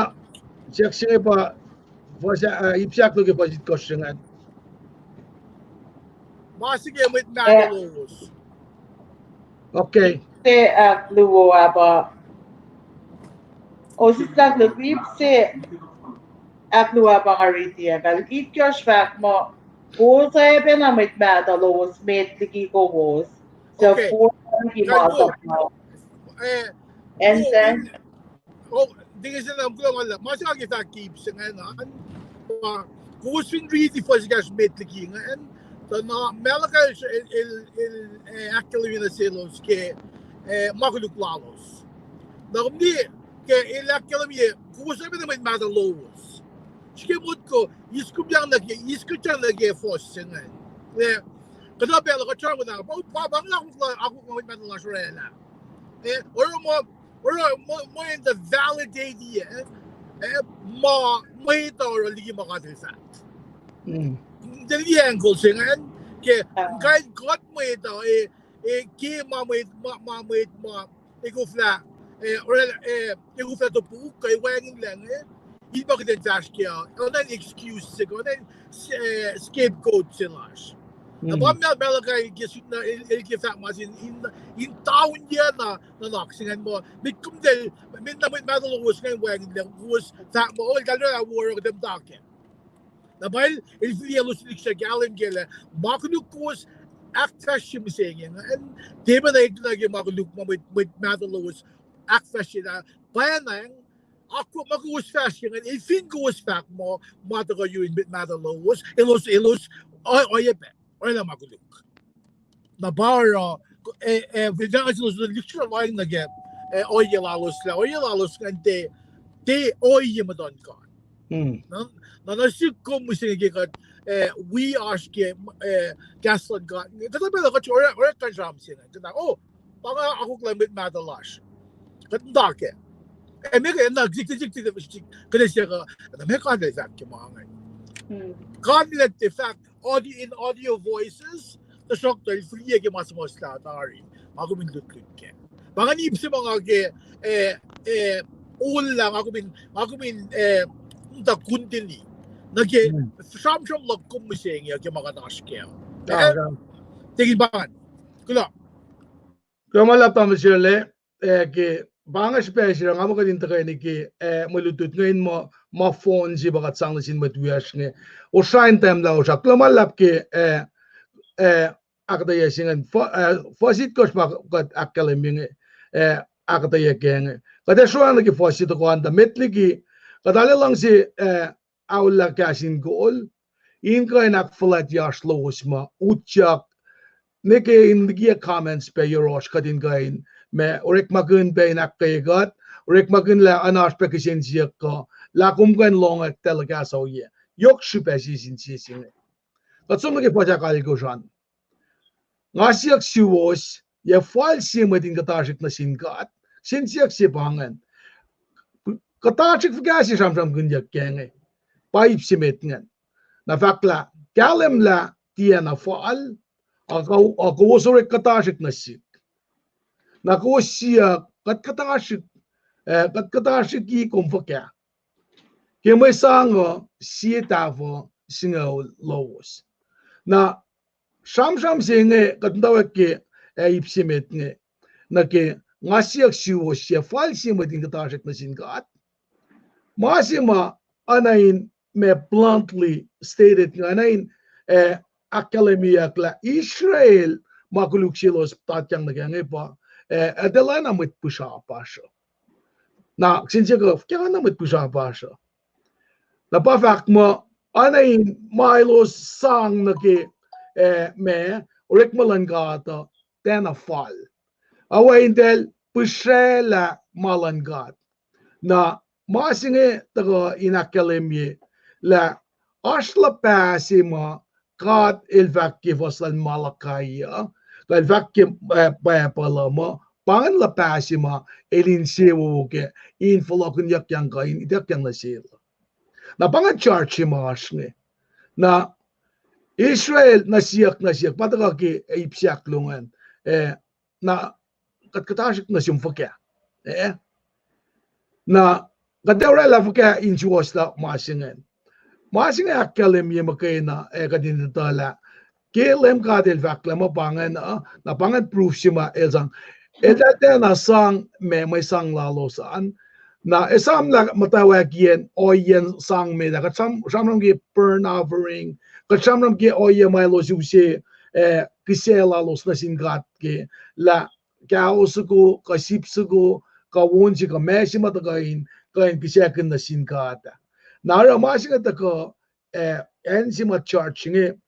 siyuck se inge pa, fuhs, eh, ip se ahkluo ke fuhs itkohsr ingacn. Ma se ke mwet mahtuh lowos. Okay. se ahkluo ah pa, oh, sislah luhk ip se ahkluo ah pa nga riti ah, kal itkohsr fahk muh, kowos oacyacpac na mwet mahtuh lowos met liki kowos, suc forlah liki masap lal. And then, oh, dike se na kuloh ma luhlahp, ma se nga ke fahk ke ip se ingacn an, pa, kowos fin riti fuhs ekahsr met liki ingacn, tuh na Malachi el, el, el, eh, ahkkahlwemye nuh selos ke, eh, ma koluk lalos. Na kom liye ke el ahkkahlwemye, kowos oacyacpac na mwet mahtuh lowos. Srihke motko, iskutyang nuh ke, iskutyang nuh ke fuhs se ingacn. Eh, kuhtuh pacl uh kuht sramsramkihn, pa, pa, pa nga akwuck la, akwuck ma mwet mahtuh lasr orwaclah. Eh, oruh ma, oruh ma, ma in the validate, eh, eh, ma mwet uh oruh liki ma God el fahk. Tell the angle se ingacn, ke, kain kuht mwet uh, eh, eh, ke ma mwet, ma, ma mwet, ma, ekoflah, eh, orwaclah, eh, ekoflah topuk, kuh wacngihnlac inge, in pa kuht in fahsr kac, oacna excuse se, oacna, eh, scapegoat se lasr. Na pa Mal-, Malachi el ke sut na, el, el ke fahk ma se in, in, in taunye na, nuhnak se ingacn muh, met komtal, met na mwet mahtuh lowos ingacn wacngihnlac, kowos fahk muh, oh, eltahl orwaclah wo oruh kuht muhta kac. Na pa el, el fihliyac elos lihksreni kahlwem kac lah, ma koluk kowos ahkfahsrye mihsenge ingacn, tiac pacna eklac ke ma koluk ma mwet, mwet mahtuh lowos ahkfahsrye lah, pacna, akwuck ma kowos fahsr ke ingacn, el fin kowos fahk muh, ma tuhkuh yurin mwet mahtuh lowos, elos, elos, o-, oacyacpac orwaclah ma koluk. Na pa oruh, eh, eh, fin fahk nuh selos lihksreni lohacng nuh ke, eh, ohiyac lalos lah, ohiyac lalos ingacn tiac, tiac ohiyac muhtuhn God. Na, na nuh sihk kom mihsenge ke kuht, eh, wi oasr ke, eh, kahs luhn God. Kuhtuh pacl uh kuht orek, orek kuh in sramsram se ingacn. Kuht, oh, pa nga akwuck luhn mwet mahtuh lasr. Kuht muhta kac. Eh, meac, na, zik, zik, zik, zik, kuht ac siyuck, na meac God el fahk ke ma ingacn. God el ac tiac fahk audio, in audio voices, tuhsruhktuh el fihliyac ke ma suhmuhslah tari, ma kom in lutlut kac. Pa ingacn ip se ma nga ke, eh, eh, ollah, nga kom in, nga kom in, eh, muhta continue nuh ke sramsram luhk kom mihsenge ke ma kuht oasr kac. Tekin pa ingacn. Kuloh. Kuloh ma luhlahp Thomas Shirley, eh, ke pa inge srihpac se nga muh kuht in tuhkweni ke, eh, mwe lutlut inge in muh, ma phone se pa kuht sang nuh sin mwet wiyacsr inge. Osra in tahmtahel Osra. Kuloh ma luhlahp ke, eh, eh, ahkuhtweyac se ingacn, fuhs itkohsr ma kuht ahkkahlwemye inge, eh, ahkuhtweyac kac inge. Kuht ac sroacng nuh ke fuhs se tohkoh an tuh met liki, kuht arlac luhngse, eh, aollah kahs in kol, in kuh in ahkfuhlwactye oasr lowos ma utyak, ne ke in likiyac comments pac yohrohsr kuht in kuh in, ma orekmakihn pac in ahkkweye kuht, orekmakihn lah oasr pac kihsen siyuck kuh, lah kom kuh in lohng ac tuhlac kahs ohiyac. Yohk srihpac sie sin sie se inge. Kuht som nuh ke fuhs ahkalkosr an. Nga siyuck suwos, yac fal sie mwet in kuhtasrihk nuh sin God? Kihsen siyuck se pa ingacn. Kuhtasrihk fuhkah se sramsramkihnyuck kac inge? Pa ip se met ingacn. Na fahk lah, kahlwem lah tiacna fal, a kowos orek kuhtasrihk nuh sihk. Na kowos siyuck, kuht kuhtasrihk, eh, kuht kuhtasrihki kom fuhkah? Ke mwe sang uh, sie tahfuh singucul lowos. Na sramsram se inge kuht muhtwacwacack ke, eh, ip se met inge. Nuh ke, nga siyuck suwos, yac fal sie mwet in kuhtasrihk nuh sin God? Ma se ma, oacna in ma bluntly stated inge, oacna in, eh, ahkkahlwemyeyuck lah Israel ma koluk selos puhtatyang nuh kac inge pa, eh, eltahl oacna mwet pihsrapasr uh. Na kihsen siyuck uh, fuhkah na mwet pihsrapasr uh? Na pa fahk muh, oacna in ma elos sang nuh ke, eh, ma, orekma luhn God uh, tiacna fal. Oacna in eltahl pihsraclah ma luhn God. Na ma se inge tuhkuh in ahkkahlwemye lah oasr luhpah se ma God el fahk ke fuhs luhn Malachi uh, kuh el fahk ke, eh, Bible uh muh, pa ingacn luhpah se ma el insewowo kac, in fohlohkihnyuckyang kuh in ituckyang nuh sel. Na pa ingacn charge se ma oasr inge. Na Israel nuh siyuck, nuh siyuck, pa tuhkuh ke ip se ahkluo ingacn, eh, na kuht kuhtasrihk nuh sum fuhkah? Eh? Na kuht ac orwaclah fuhkah in suwohslah ma se ingacn? Ma se inge ahkkahlwemye muhkwena, eh, kuht in etuh lah ke Leum God el fahk lah ma pa ingacn uh, na pa ingacn proof se ma el sang. Eltahl tiacna sang ma, mwe sang lalos an. Na esam lah muhtwacwacackiyacn ohiyacn sang met ah, kuht sram, sramsram ke burnt offering, kuht sramsram ke ohiyac ma elos use, eh, kihsac lalos nuh sin God ke, lah kaho soko, kuh sip soko, kuh won se, kuh ma se ma tuhkuh in, kuh in kihsackihnye nuh sin God ah. Na oruh ma se inge tuhkuh, eh, acn se ma charge inge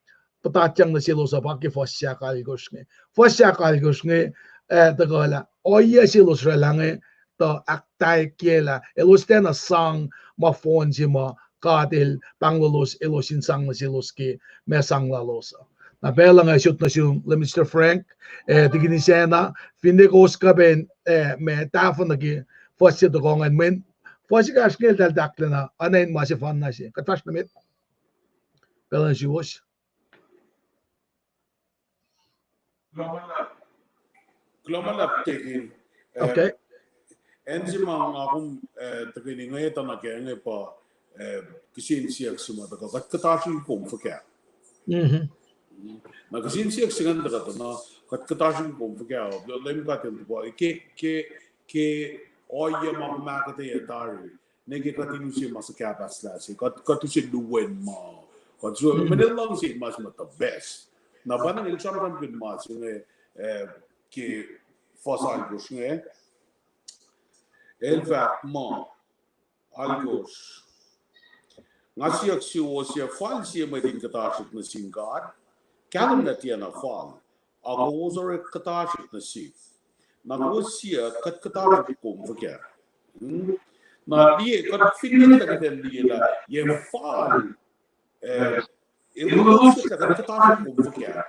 puhtatyang nuh selos uh pa ke fuhs ahkalkosr inge. Fuhs ahkalkosr inge, eh, tuhkuh lah ohiyac selos oraclah inge tuh ahktaikyelah elos tiacna sang ma fohn se ma God El pahnglolos elos in sang nuh selos ke ma sang lalos uh. Na pacl uh nga sot nuh sum, Minister Frank, eh, Deacon Isacna, finne kowos kuh pac in, eh, ma tahfuh nuh ke fuhs se tohkoh ingacn, mweyen fuhs ekahsr inge eltahl tahklacna oacna in ma sefanna se. Kuht fahsr nuh met. Pacl uh suwohs. Kuloh ma luhlahp, Deacon. Eh, acn se ma nga kom, eh, tuhkweni ngweta nuh kac inge pa, eh, kihsen siyuck se ma tuhkuh, kuht kuhtasrihki kom fuhkah? Na kihsen siyuck se ingacn tuhkuh tuh na, kuht kuhtasrihki kom fuhkah? Leum God El tuhkuh ke, ke, ke ohiyac ma kom ahkuhtweyac tari, ne ke kuht in use ma suhkahpahslah se, kuht, kuht use luhwen ma, kuht use, mweyen El luhngse ma se ma the best. Na pa na el sramsramkihn ma se inge, eh, ke fuhs alkosr inge, el fahk muh, alkosr, nga siyuck suwos, yac fal sie mwet in kuhtasrihk nuh sin God? Kahlwem lah tiacna fal, ac kowos orek kuhtasrihk nuh sihk. Na kowos siyuck, kuht kuhtasrihk kom fuhkah? Na liye, kuht fin ngetlah kuht in liye lah yac fal, eh, elos siyuck lah kuht kuhtasrihk kom fuhkah.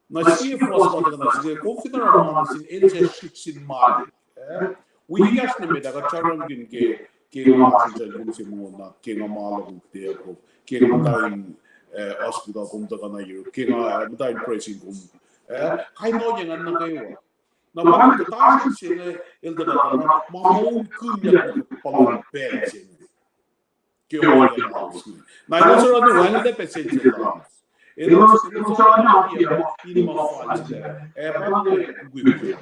Na sie fuhs ma tuhkuh na se inge, kom fin oruh ma nuh sin el, siyuck srihk sin malik. Eh? Wi ekahsr nuh met ah kuht sramsramkihn ke, ke nga masrinsral kom se mongo na, ke nga ma luhk uh kuhtwena kom, ke nga muhta in, eh, hospital kom tuhkuh na yuruk, ke nga, eh, muhta in pressing kom. Eh? Kain ohiyac ingacn nuh kwewa. Na pa kuhtasrihk se inge el tuhkuh na, ma moulkihnyuck puhlan pacl se inge. Ke ohiyac lalos inge. Na elos oruh na wacngihn pac sensen lalos. Elos, elos oruh na ohiyac ma in ma fal se, eh, pa inge,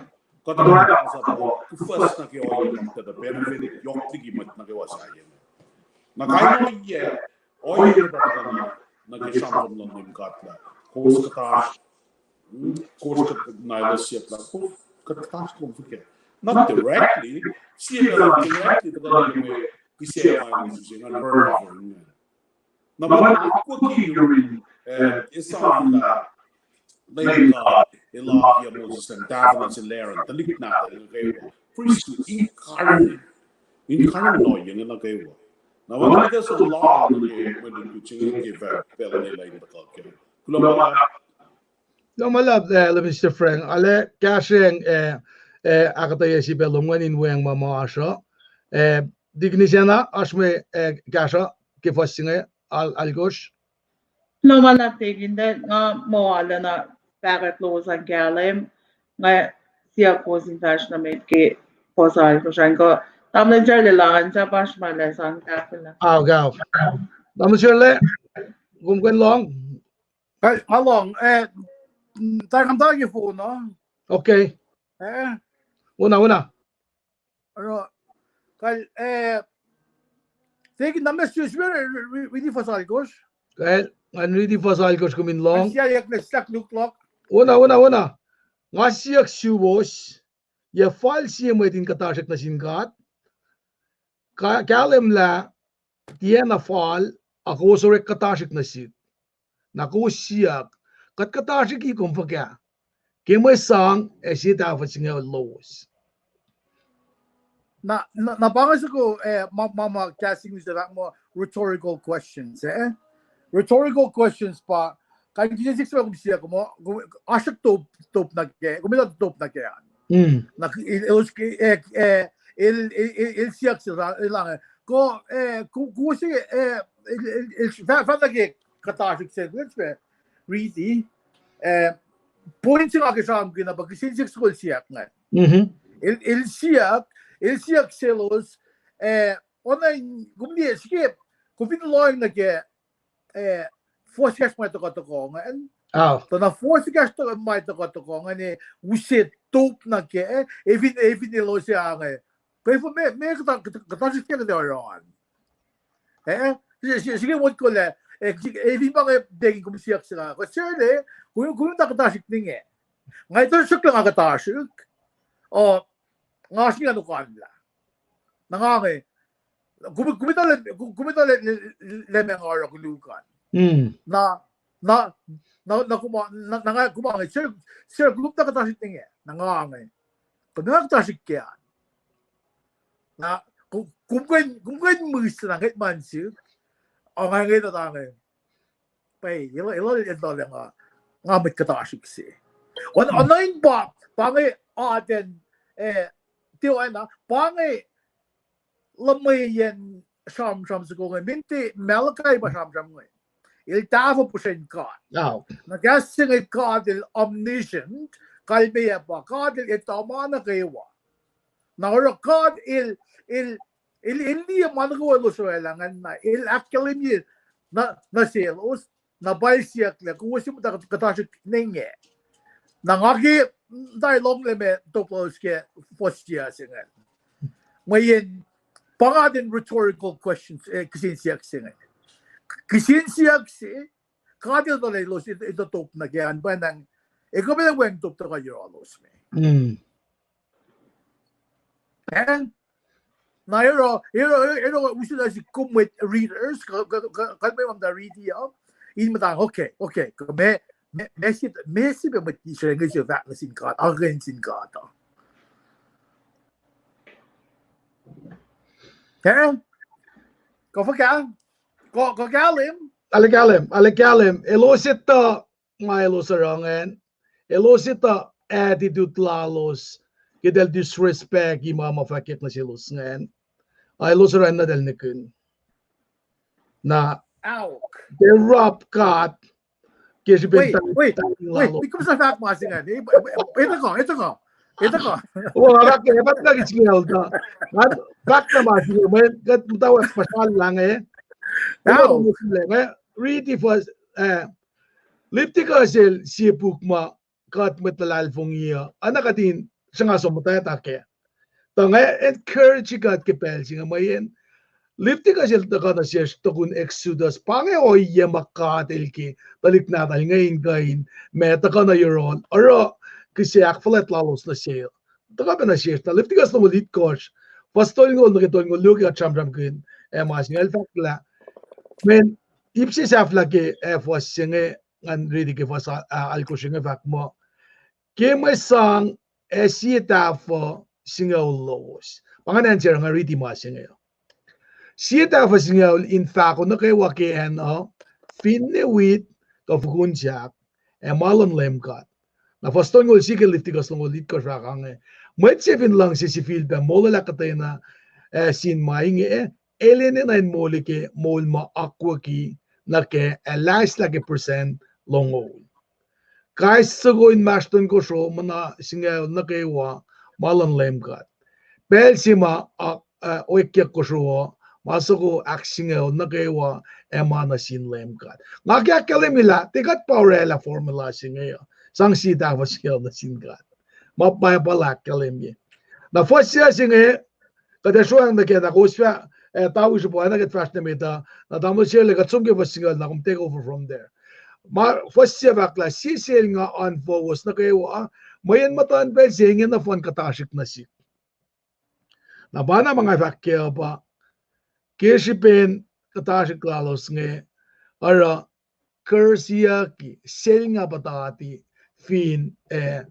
kuht oruh na sahp kuhfuhs nuh ke ohiyac ma kuht benefit yohk liki mwet nuh kwewa sahyac. Na kain ohiyac, ohiyac ma tuhkuh na, nuh ke sramsram luhn Leum God lah kowos kuhtasrihk, kowos kuht na elos siyuck lah, kuht kuhtasrihk kom fuhkah. Not directly, sie pacl uh directly tuhkuh na ke mwe kihsac ma elos use ingacn, burnt offering ingacn. Na pa akwucki yurin, eh, esam lah Leum God El akiyac Moses lah tahfuh nuh sel Aaron, tuhlihk nahtuhl nuh kwewa, pristut in karihngihn, in karihngihn ohiyac inge nuh kwewa. Na pa inge kuht som lal nuh ke mwe lutlut se inge ke pacl, pacl lwelah in tuhkuh kac. Kuloh ma luhlahp. Kuloh ma luhlahp, eh, Minister Frank. Arlac kahsrweng, eh, eh, ahkuhtweyac se pac lom ingacn in weacng ma ma oasr uh. Eh, Deacon Isacna, oasr mwe, eh, kahsruh ke fuhs se inge, al-, alkosr. Kuloh ma luhlahp, Deacon, tuh nga muh arulacna fahkwack lowos an kahlwem, nga siyuck kowos in fahsr nuh met ke fuhs alkosr an kuh. Tamuhlwel Sarlac, lah ngan sahp oasr ma lah sang tahfwelah. Ao, ao. Tamuhlwel Sarlac, kom kuh in lohng? Nga lohng, eh, mm, tahl kom tuh ke phone uh. Okay. Eh? Wona, wona. Oruh, kal, eh, Deacon, na ma siyuck, riti fuhs alkosr. Kal, ngan riti fuhs alkosr kom in lohng. Siayak na sak luk luhk. Wona, wona, wona. Nga siyuck suwos, yac fal sie mwet in kuhtasrihk nuh sin God? Ka-, kahlwem lah tiacna fal, ac kowos orek kuhtasrihk nuh sihk. Na kowos siyuck, kuht kuhtasrihki kom fuhkah? Ke mwe sang ac sie tahfuh singucul lowos. Na, na, na pa inge soko, eh, ma, ma, ma kahs English uh fahk muh rhetorical questions, eh? Rhetorical questions pa, kain kihsen siyuck se ma kom siyuck muh, kom, oasr top, top nuh kac, kom etuh top nuh kac an. Na, el, el, eh, eh, el, el, el, el siyuck se, el, el, eh, ko, eh, ku-, kowos, eh, el, el, el, fah-, fahk nuh ke kuhtasrihk se, riti, eh, point se nga ke sramsramkihn uh pa kihsen siyuck soko el siyuck ingacn. El, el siyuck, el siyuck selos, eh, oacna in, kom liye srihke, kom fin lohng nuh ke, eh, fuhs ekahsr ma tohkoh tohkoh ingacn, Tuh na force ekahsr tuh ma tuhkuh tuhkuh ingacn, use top nuh kac, efin, efin elos ac ange. Kwewa me, me kuhta, kuhta, kuhtasrihk ke kuht oruh an. Eh, srihke motko lah, eh, efin pa inge bekin kom siyuck se nga, kuh srihke, kom, kom ta kuhtasrihk ninge. Nga etuh srihk lah nga kuhtasrihk. O, nga oasr ngan okanlah. Na nga inge, kom, kom etuh lah, kom etuh lah, lah ma nga oruh koluk an. Na, na, na, na kom, na, na nga kom inge, sir, sir, kom ta kuhtasrihk ninge. Na nga inge, kom na kuhtasrihk ke an. Na, kom, kom kuh in, kom kuh in mihs na ngwet man sihk, o nga inge tuh ta inge. Pwacye, elos, elos etuh lah nga, nga mwet kuhtasrihk se. On, on in pa, pa inge atacn, eh, tiacna, pa inge luhmweyacn sramsram soko inge, minti Malachi pa sramsram inge. El tahfuh puhsren God. Na kahs se inge God el omniscient, kalmeyac pa, God el etuh ma nuh kwewa. Na oruh God el, el, el, el liye ma nuh kwewa elos orwaclah ingacn, na el ahkkahlwemye nuh, nuh selos, na pwacye siyuck lah kowos muhta kuhtasrihk ninge. Na nga ke, mm, ta lohnglah ma top lalos ke fuhs se ingacn. Mweyen, pa nga atacn rhetorical questions, eh, kihsen siyuck se ingacn. Kihsen siyuck se, God el tuh elos, el tuh top nuh ke an, pwacnwacng, ekuh pwacnwacng top tuhkuh yohrohlos me. Eh? Na ero, ero, ero, usun asi kom mwet readers, kalmeyac ma muhta riti uh, in muhta, okay, okay, me, me, me se, me se pa mwet Israel inge se fahk nuh sin God, akihlen sin God uh. Eh? Kuh fuhkah? Kuh, kuh kahlwem? Arlac kahlwem, arlac kahlwem. Elos etuh ma elos oruh ingacn. Elos etuh attitude lalos, ke eltahl disrespect ma ma fahkwack nuh selos ingacn. A elos oruh na eltahl nihkihn. Na, they rob God, ke srihpen, wait, wait, wait, kom sa fahk ma se ingacn. Etuh kuh, etuh kuh, etuh kuh. Well, nga fahk, nga fahk na kihsingucul tuh. Nga fahk na ma se inge, mweyen kuht muhtwacwacack puhsral lah inge. Riti fuhs, eh, Leviticus el sie puk ma kuht mwet luhlahlfongi uh, oacna kuht in sruhnga som muhtwacta kac. Tuh nga encourage kuht ke pacl se inge mweyen Leviticus el tuhkuh nuh sesr tukun Exodus, pa inge ohiyac ma God el ke tuhlihk nahtuhl inge in kuh in ma tuhkuh nuh yohrohl, oruh kihsac ahkfuhlwact lalos nuh sel. Tuhkuh pac nuh sesr, na Leviticus longoul itkohsr, fuhs tolngoul nuh ke tolngoul luo ke kuht sramsramkihn, eh, ma se inge el fahk lah, mweyen ip se sahflah ke, eh, fuhs se inge, ngan riti ke fuhs, ah, alkosr inge fahk muh, ke mwe sang ac sie tahfuh singucul lowos. Pa ngan answer, nga riti ma se inge. Sie tahfuh singucul in fahko nuh kwewa ke acn uh, finne wheat, kuh fukun sahk, ac ma luhn Leum God. Na fuhs tolngoul sie ke Leviticus longoul itkohsr fahk inge. Mwet se fin luhngse sifilpac molwelah kuhtwena, ac sin ma inge, el enenuh in moli ke moul ma akwucki nuh kac, ac lahslah ke percent longoul. Kais soko inmahsrlon kosro muhna singucul nuh kwewa ma luhn Leum God. Pacl se ma, ah, ah, oekyuck kosro uh, ma soko ahksingucul nuh kwewa, ac ma nuh sin Leum God. Nga ke ahkkahlwemye lah, tiac kuht pa orwaclah formula se inge uh, sang sie tahfuh singucul nuh sin God. Ma Bible ahkkahlwemye. Na fuhs se inge, kuht ac sroang nuh kac, na kowos fah, eh, tawi sruhpo, ac na kuht fahsr nuh met uh, na tamuhlwel Sele, kuht som ke fuhs singucul, na kom take over from there. Ma fuhs se fahk lah, sie selnga oan fowos nuh kwewa, mweyen muhtuhn pacl se inge nohfohn kuhtasrihk nuh sihk. Na pa na ma nga fahk kac uh pa, ke srihpen kuhtasrihk lalos inge, oruh, kursiyucki, selnga puhtati, fin, eh,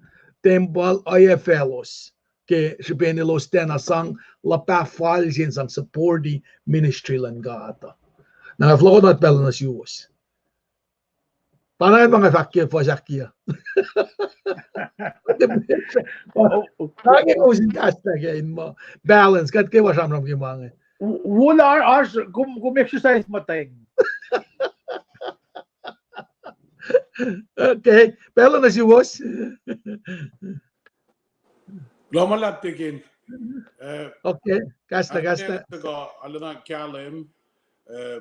tempuhl oacyaclos, ke srihpen elos tiacna sang luhpah fal se in sang supporti ministry luhn God. Na nga fohlohkohnot pacl nuh suwos. Pa na ma nga fahk ke fuhs ahkkiyac. Tange kowos in kahs nuh ke in muh balance, kuht kwewa sramsram ke ma inge. Wo lah oasr, kom, kom exercise muhtweng. Okay, pacl nuh suwos. Lohm ma luhlahp tikin. Okay, kahslah, kahslah. Tuh arulacna kahlwem, eh,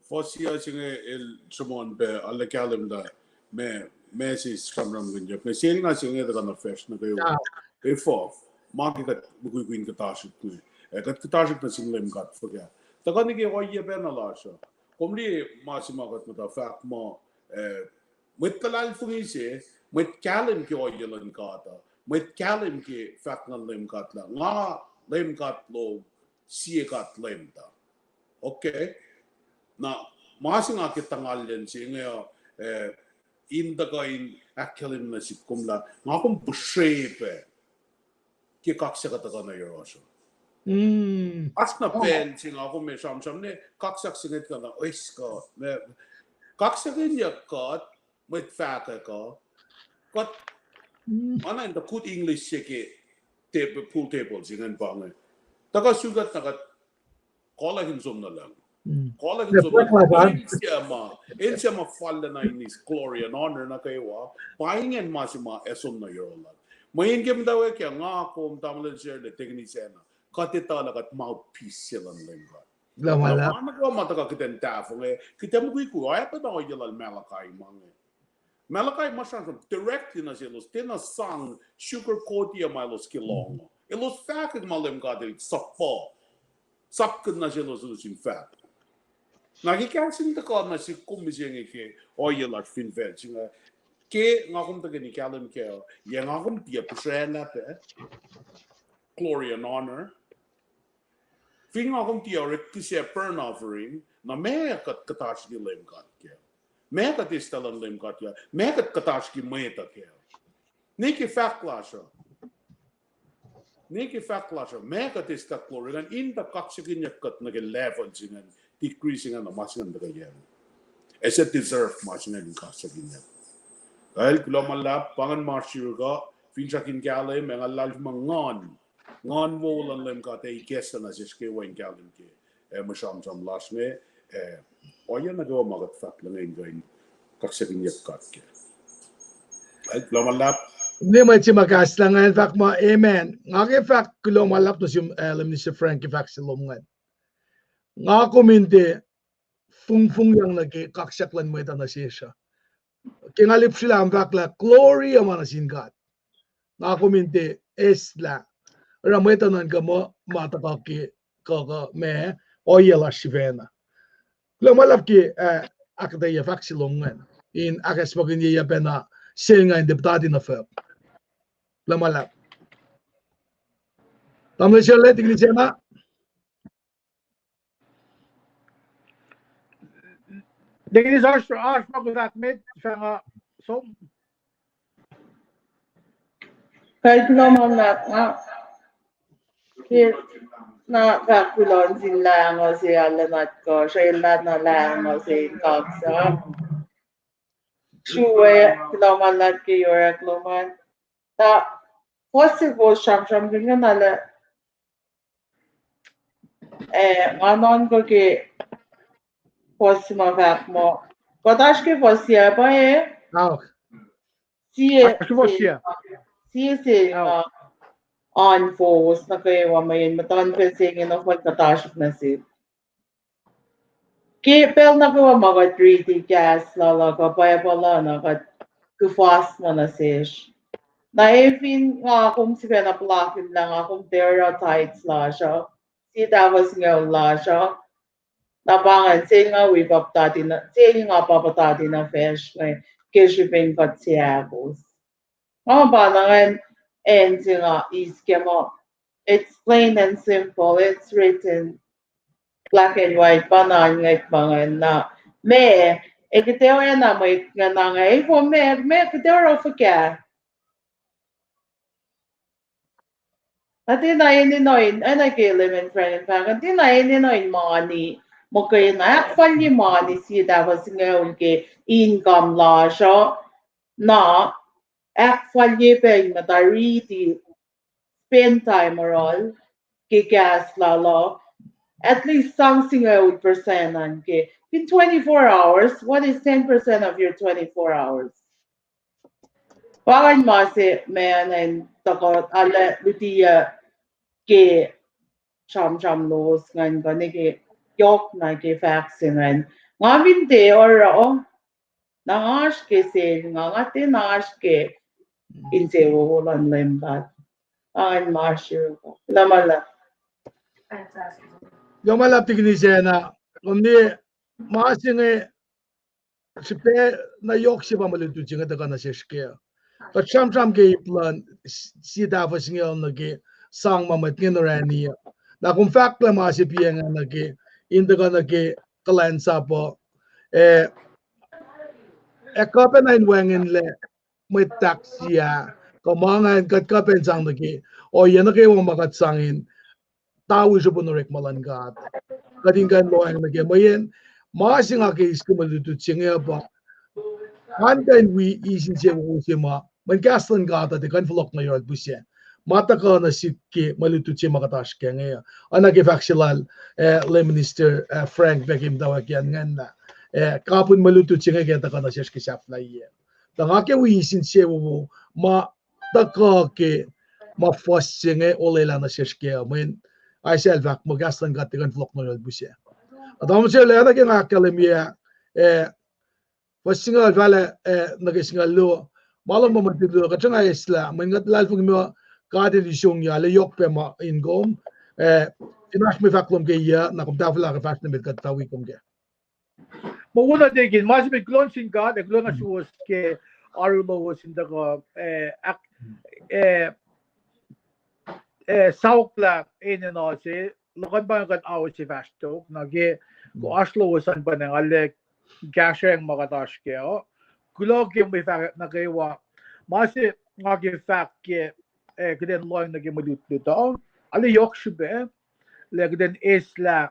fuhs se inge el sruhmuhn pac arulacna kahlwem lah ma message sramsramkihnyuck inge, sel na se inge tuhkuh nuh facsr nuh kwewa. Efuh, ma ke kuht mukwikwi in kuhtasrihk inge. Eh, kuht kuhtasrihk nuh sin Leum God fuhkah. Tuhkuh nuh ke ohiyac pacna lasr uh. Kom liye ma se ma kuht muhta fahk muh, eh, mwet luhlahlfongi se, mwet kahlwem ke ohiyac luhn God uh, mwet kahlwem ke fahk luhn Leum God lah nga Leum God lom, sie God Leum tuh. Okay. Na, ma se nga ke tuhngalyen se inge uh, eh, in tuhkuh in ahkkahlwemye nuh sihk kom lah nga kom pihsrwe pac ke kaksak uh tuhkuh nuh yohrohsr uh. Oasr na pacl se nga kom ac sramsram ne kaksak se inge tuhkuh na oesko, kaksakinyuck kuht, mwet fahkwack uh, kuht, ma na in the good English se ke pool table se ingacn pa inge. Tuhkuh suk kuht na kuht kohlak in som nuh lucng. Kohlak in som nuh lucng. El se ma, el se ma fal na in his glory and honor nuh kwewa, pa ingacn ma se ma ac som nuh yohrohl lal. Mweyen ke muhtwacwacack ah nga kom tamuhlwel Sarla, tekini sacna, kuht etuh lah kuht mouthpiece se luhn Leum God. Na ma nuh kwewa ma tuhkuh kuht in tahfuh inge, kuht ac mukwikwi, oacyacpac na ohiyac lal Malachi ma inge. Malachi ma sramsram directly nuh selos, tiacna sang sugarcoat-i ma elos ke lohng uh. Elos fahkwack ma Leum God El suhpuh, sapkihn nuh selos, elos in fahk. Na ke kahs in tuhkuh nuh sihk kom mihsenge ke ohiyac lasr fin facl se inge, ke nga kom tuhkweni kahlwem kac uh, yac nga kom tiac pihsraclah pac glory and honor? Fin nga kom tiac orek kihsac burnt offering, na meac kuht kuhtasrihki Leum God kac? Meac kuht eis luhn Leum God kac? Meac kuht kuhtasrihki mwet uh kac? Ne ke fahk lasr uh, ne ke fahk lasr uh, meac kuht eis God glory ingacn? In tuh kaksakinyuck kuht nuh ke level se ingacn, degree se ingacn, ma se ingacn tuhkuh yac, ac se deserve ma se ingacn in kaksakinyuck. Kal, kuloh ma luhlahp, pa ingacn ma srihk uh, finsrak in kahlwem, ac nga luhlahlfongi muh Nguhn, Nguhn wo luhn Leum God ac ikacslah nuh sesr kwewa in kahlwem ke, ac mwe sramsram lasr inge, ac ohiyac nuh kwewa ma kuht fahk lah inge in kuh in kaksakinyuck God kac. Kal, kuloh ma luhlahp. Ne mwet se ma kahslah ingacn fahk muh amen. Nga ke fahk kuloh ma luhlahp nuh sum, eh, Leum Minister Frank ke fahk se lom ingacn. Nga kom in tiac fungfung yang nuh ke kaksak luhn mwet uh nuh sesr uh. Ke nga lihpsrelah fahk lah glory uh ma nuh sin God. Nga kom in tiac eislah oruh mwet uh nuhnkuh muh ma tuhkuh ke kuh, kuh ma ohiyac lasr sifacna. Kuloh ma luhlahp ke, eh, ahkuhtweyac fahk se lom ingacn in ahkacsmakihnye pacna sel nga in tiac puhtati nuh fuhk. Kuloh ma luhlahp. Tamuhlwel Sarla, tekini sacna. Tekini oasr, oasr ma kuht ahkmet, sanga som. Kal, kuloh ma luhlahp, nga ke na fahk kuloh nuh sin lahngo se, alu nuhtuhsr, srwaclah na lahngo se in kaksak. Srue, kuloh ma luhlahp ke orek lom an. Tuh, fuhs se kowos sramsramkihn ingena lah, eh, nga nuhnkuh ke fuhs se ma fahk muh, kuht oasr ke fuhs se pa, eh, sie, sie se nga oan fowos nuh kwewa mweyen muhtuhnfacl se inge nohfohn kuhtasrihk nuh sel. Ke pacl nuh kwewa ma kuht riti kahs lal uh kuh Bible uh na kuht kuhfasma nuh sesr. Na efin nga kom sifacna puhlakihn lah nga kom tiac oruh tithes lasr uh, sie tahfuh singucul lasr uh, na pa ingacn sel nga wi pa puhtati nuh, sel nga pa puhtati nuh facsr inge ke srihpen kuht seahkos. Nga pa na ingacn, acn se nga eis ke muh, it's plain and simple, it's written black and white, pa na ngwet ma ingacn na. Meac, ac kuht tiac oacna mwet ingacn inge, efuh meac, meac kuht tiac oruh fuhkah? Nga tiacna enenuh in, oacna ke Leman Frank in fahk, nga tiacna enenuh in mani muhkwena, ahkfalye mani sie tahfuh singucul ke income lasr uh, na ahkfalye pac in muhta riti, spend time oruhl ke kahs lal uh, at least sang singucul percent an ke, in twenty-four hours, what is ten percent of your twenty-four hours? Pa ingacn ma se ma nga tuhkuh, arlac lutiyuc ke sramsram lowos ingacn kuh nuh ke yohk na ke fahk se ingacn. Nga fin tiac oruh, Na oasr ke sel nga, nga tiac na oasr ke insewowo luhn Leum God. An ma sure. Lama la. Yohk ma luhlahp tikini sacna, kom ne ma se inge, srihpac na yohk se pa mwe lutlut se inge tuhkuh nuh sesr ke. Kuht sramsram ke ip luhn s-, sie tahfuh singucul nuh ke sang ma mwet inge orani. Na kom fahk lah ma se piac inge nuh ke, in tuhkuh nuh ke kuhlwacnsap uh, eh, ac kuh pacna in wacngihnlac mwet tahk se ah, kuh ma ingacn kuht kuh pacna sang nuh ke ohiyac nuh kwewa ma kuht sang in tawi srihpen orekma luhn God. Kuht in kuh in lohacng nuh ke mweyen ma se nga ke eis ke mwe lutlut se inge uh pa, ngan kuh in wi eis insewowo se ma mweyen kahs luhn God uh tiac kuh in fohlohk nuh yohrohl pihsac. Ma tuhkuh nuh sihk ke mwe lutlut se ma kuht oasr kac inge uh, oacna ke fahk se lal, eh, Lay Minister, eh, Frank pac ke muhtwacwacack ingacn lah, eh, kapihn mwe lutlut se inge ke tuhkuh nuh sesr ke sahflahiyac. Tuh nga ke wi eis insewowo ma tuhkuh ke ma fuhs se inge olwelah nuh sesr kac uh, mweyen Isaiah el fahk muh kahs luhn God tiac kuh in fohlohk nuh yohrohl pihsac. Atac ma se lwelah nuh ke nga ahkkahlwemye, eh, fuhs singucul fahlah, eh, nuh ke singucul luo, ma luhn ma mwet luo, kuht sruhnga eslah mweyen kuht luhlahlfongi muh God el isongyac, el yohk pac ma in kom, eh, fin oasr mwe fahk lom ke yac, na kom tahfwelah ke fahsr nuh met kuht fah wi kom kac. Ma wona tekin, ma se met kuloh sin God, ac kuloh na suwos ke oaru lowos in tuhkuh, eh, ak-, eh, eh, sauklah enenuh se, luhkuhn pa inge kuht ao se fahsr tok, na ke oasr lowos an pa inge, nga le kahsrweng ma kuht oasr kac uh. Kuloh ke mwe fahkwack nuh kwewa. Ma se nga ke fahk ke, eh, kuht in lohacng nuh ke mwe lutlut uh, arlac yohk srihpac lah kuht in eslah,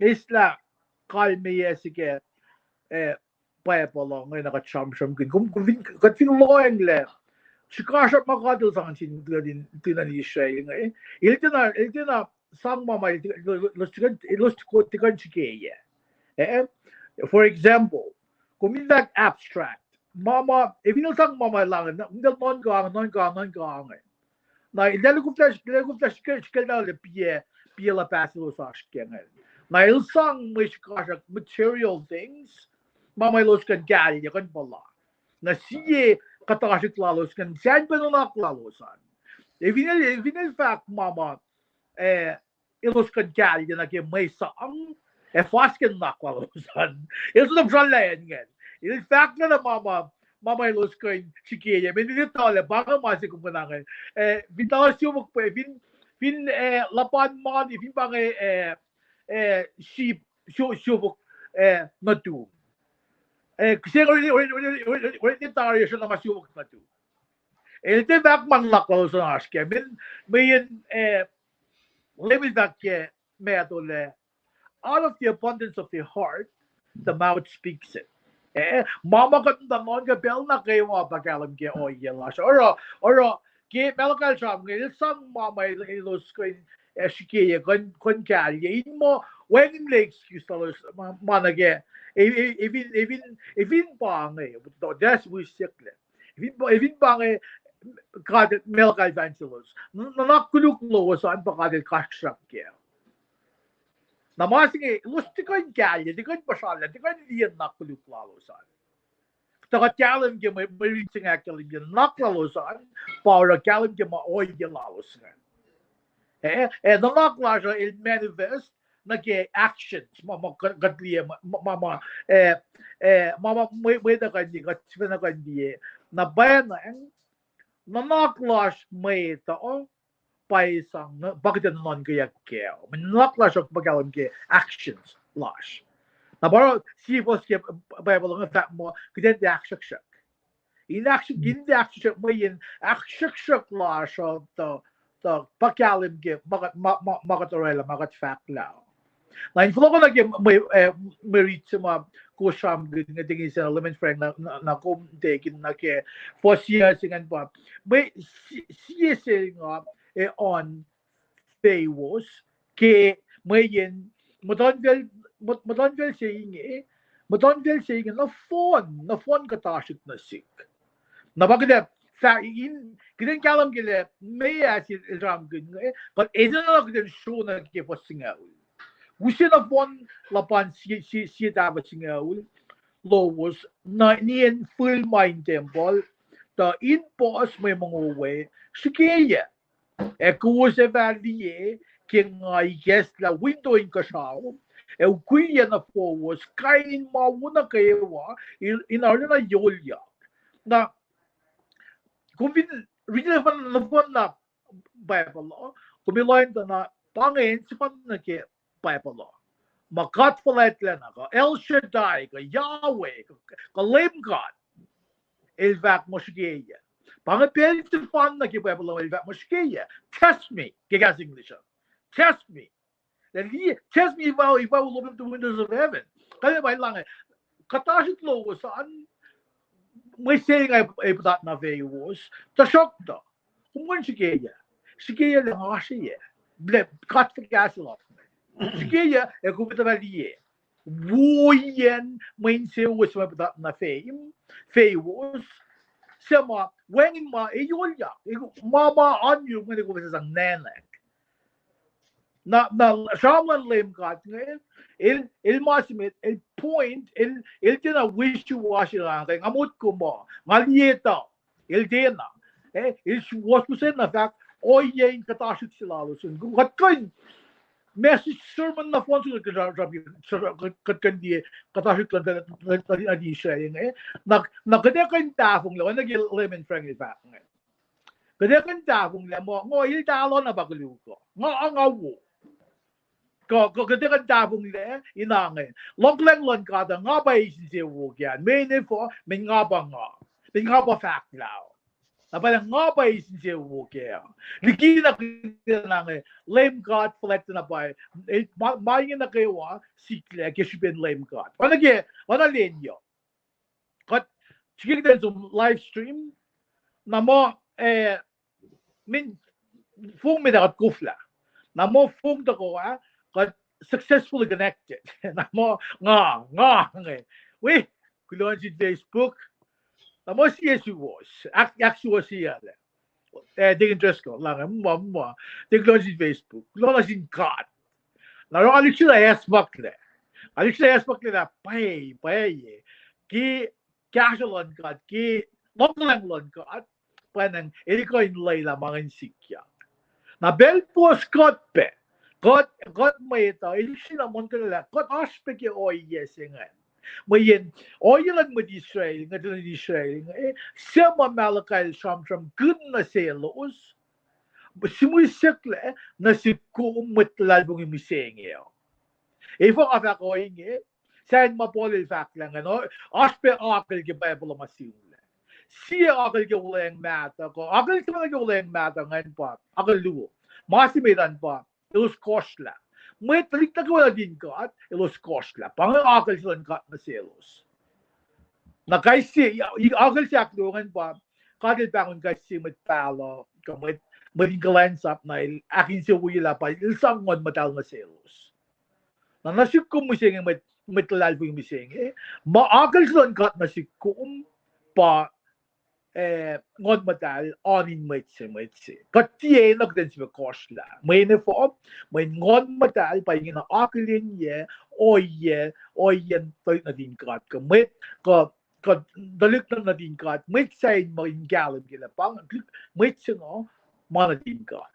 eslah kalmeyac se ke, eh, Bible uh inge na kuht sramsramkihn. Kom, kom fin, kuht fin lohacng lah srihkasrak ma God el sang sin tuhlihk nuhtin Israel inge, el tiacna, el tiacna sang ma ma el, elos, elos tiac kuh in srihkeyac. Eh, for example, kom in fahk abstract, ma ma, ac fin el sang ma ma el ange, na, kom tiac nuhnkuh ange, nuhnkuh ange, nuhnkuh ange. Na el tiac lukuflah, lukuflah srihke-, srihkelah lah piac, piac luhpah se elos oasr ke ingacn. Na el sang mwe srihkasrak, material things, ma ma elos kuh in kahlye, kuh in puhla. Na sie kuhtasrihk lalos ingacn, sacn pac nuhnak lalos an. Ac fin el, ac fin el fahk ma ma, eh, elos kuh in kahlye nuh ke mwe sang, ac fas ke nuhnak lalos an. El sot muhsrallah ingacn. El fahk lah ma ma, ma ma elos kuh in srihkeyac. Mweyen el etuh lah pa inge ma se kom kuh in ange. Eh, fin talas siofok pac, fin, fin, eh, luhpan mani, fin pa inge, eh, eh, sip, sio-, siofok, eh, nuhtum. Eh, kihsen orekma, orekma, orekma, orekma tari srihna ma siofok nuhtum. El tiac fahk ma nuhnak lalos an oasr kac. Mweyen, mweyen, eh, Leum el fahk ke Matthew, out of the abundance of the heart, the mouth speaks it. Eh, ma ma kuht muhta nuhnkuh pacl nuh kwewa pa kahlwem ke ohiyac lasr. Oruh, oruh, ke Malachi el sramsram inge, el sang ma ma el-, elos kuh in, eh, srihkeyac, kuh in, kuh in kahlye. In muh wacngihnlac excuse lalos ma, ma nuh ke, e-, e-, efin, efin, efin pa inge, that's wisik lah. Efin pa, efin pa inge, God, Malachi el fahk selos, nuhnak koluk lowos an pa God el kasrkuhsrak kac. Na ma se inge, elos tiac kuh in kahlye, tiac kuh in puhsrallah, tiac kuh in liye nuhnak koluk lalos an. Tuh kuht kahlwem ke mwe, mwe rit se inge ahkkahlwemye nuhnak lalos an pa oruh kahlwem ke ma ohiyac lalos ingacn. Eh, eh, nuhnak lasr uh el manifest nuh ke actions, ma, ma kuht, kuht liye, ma, ma, ma, eh, eh, ma, ma mwe, mwet uh kuh in liye, kuht sifacna kuh in liye. Na pwacnwacng, nuhnak lasr mwet uh, pa sang, pa kuht in nuhnuhnkweyuck kac. Mwe nuhnak lasr uh pa kahlwem ke actions lasr. Na pa oruh sie fuhs ke Bible inge fahk muh kuht in tiac ahksruhksruhk. In ahksruhk-, in tiac ahksruhksruhk, mweyen ahksruhksruhk lasr uh tuh, tuh pa kahlwem ke ma kuht, ma, ma, ma kuht orwaclah, ma kuht fahklah. Na in fohlohkoh nuh ke mwe, eh, mwe rit se ma kowos sramsramkihn inge, tekihn sacna Leman Frank na, na, na kom tekihn nuh ke fuhs se ingacn pa, mwe si-, sie se nga, eh, on fewos ke mweyen muhtuhnfacl, muht-, muhtuhnfacl se inge, muhtuhnfacl se inge nohfohn, nohfohn kuhtasrihk nuh sihk. Na pa kuht ac fah-, in, kuht in kahlwem ke lah meac se el sramsramkihn inge, kuht enenuh kuht in sro nuh ke fuhs singucul. Use nohfohn luhpan sie, sie, sie tahfuh singucul. lowos, na nien fihl ma in tempuhl, tuh in puhs mwe mongo we, srihkeyac. Ac kowos ac fah liye, ke nga ikacslah winto inkuhsrao, ac ukwiyac nuh fowos kain in ma wo nuh kwewa, in, in arulacna yohrohlyak. Na, kom fin riti nohfohn na Bible uh, kom ac lohng tuh na pa inge in sefanna ke Bible uh. Ma God fuhlwactlacna, kuh El Shaddai, kuh Yahweh, kuh, kuh Leum God, El fahk muh srihkeyac. Pa inge pacl sefanna ke Bible uh El fahk muh srihkeyac. Test me, ke kahs English uh. Test me. Test me if I, if I will open the windows of heaven. Kalmac pa inge, kuhtasrihk lowos an, mwe se inge ac puhtat nuh fowos, tuhsruhktuh kom kuh in srihkeyac. Srihkeyac lah nga srihkeyac. Lah God fuhkah se luhk. Srihkeyac ac kom ac fah liye, woiyacn mwe insewowo se ma puhtat nuh fowos, suc ma wacngihn ma yohrohlyak, ma, ma oan yohk inge kom ac sang nacnwack. Na, na sramsram luhn Leum God inge, el, el ma se met, el point, el, el tiacna wishy-washy lah, nga motko muh, nga liye tuh, el tiacna. Eh, el suwohswohs na fahk ohiyac in kuhtasrihk se lalos an. Kuht kuh in message sermon nohfohn se kuht kuh in liye kuhtasrihk luhn, luhn Israel inge. Na, na kuht ac kuh in tahfonglac, oacna ke Leum Frank el fahk inge. Kuht ac kuh in tahfonglac muh, nga el talohna pa koluk uh. Nga, nga wo. Kuh, kuh, kuht ac kuh in tahfonglac, ina inge. Luhngkuhlwacng luhn God uh, nga pa eis insewowo kac. Mweyen efuh, mweyen nga pa nga. Mweyen nga pa fahk lah, na pa nga pa eis insewowo kac. Likina kuht inge, Leum God fuhlwactlacna pa, el, ma, ma inge nuh kwewa siklac ke srihpen Leum God. Oacna ke, oacna lwen yohk, kuht srihke kuht in som live stream, na muh, eh, min fong met ah kuht koflah. Na muh fong tohkoh ah, kuht successfully connected. Na muh nga, nga inge, wi, kuloh nuh sin Facebook. Na muh sie suwohs, ahk, ahksuwohs siyucklac. Eh, Deacon Driscoll, lah inge, muh, muh, tiac kuloh nuh sin Facebook, kuloh nuh sin God. Na oruh nga lihksreni acsmaklac. Nga lihksreni acsmaklac lah pwacye, pwacye, ke kahsruh luhn God, ke luhngkuhlwacng luhn God, pwacnwacng el kuh in lwelah ma inge in sikyak. Na pacl puhs kuht pac, kuht, kuht mwet uh, el sina muhlkuhnlah, kuht oasr pac ke ohiyac se ingacn. Mweyen ohiyac luhn mwet Israel, inge luhn Israel inge, suc ma Malachi el sramsramkihn nuh selos, sihmihsyucklac nuh sihk kom mwet luhlahlfongi mihsenge uh. Efuh nga fahk ohinge, sahyacn ma Paul el fahk lah ingacn, oasr pac akucl ke Bible ma siucklac. Sie akucl ke Wuhlweacng Mahtuh, kuh akucl se ma ke Wuhlweacng Mahtuh ingacn pa akucl luo. Ma se met an pa, elos kohsrlah. Mwet tuhlihk nuh kwewa nuhtin God, elos kohsrlah. Pa inge akucl se luhn God nuh selos. Na kais sie, akucl se ahkluo ingacn pa, God el pahngon kais sie mwet pahluh, kuh mwet, mwet in kuhlwacnsap na el ahkinsewowoye lah pa el sang Nguhn Muhtahl nuh selos. Na nuh sihk kom mihsenge mwet, mwet luhlahlfongi mihsenge, ma akucl se luhn God nuh sihk kom pa, eh, Nguhn Muhtahl oan in mwet se, mwet se. Kuht tiac enenuh kuht in sifil kohsrlah. Mweyen efuh, mweyen Nguhn Muhtahl pa ingena akihlenyac ohiyac, ohiyacn tuhlihk nuhtin God. Kuh mwet, kuh, kuh tuhlihk nuhtin God, mwet sahyacn ma in kahlwem ke lah pa mwet se inge ma nuhtin God.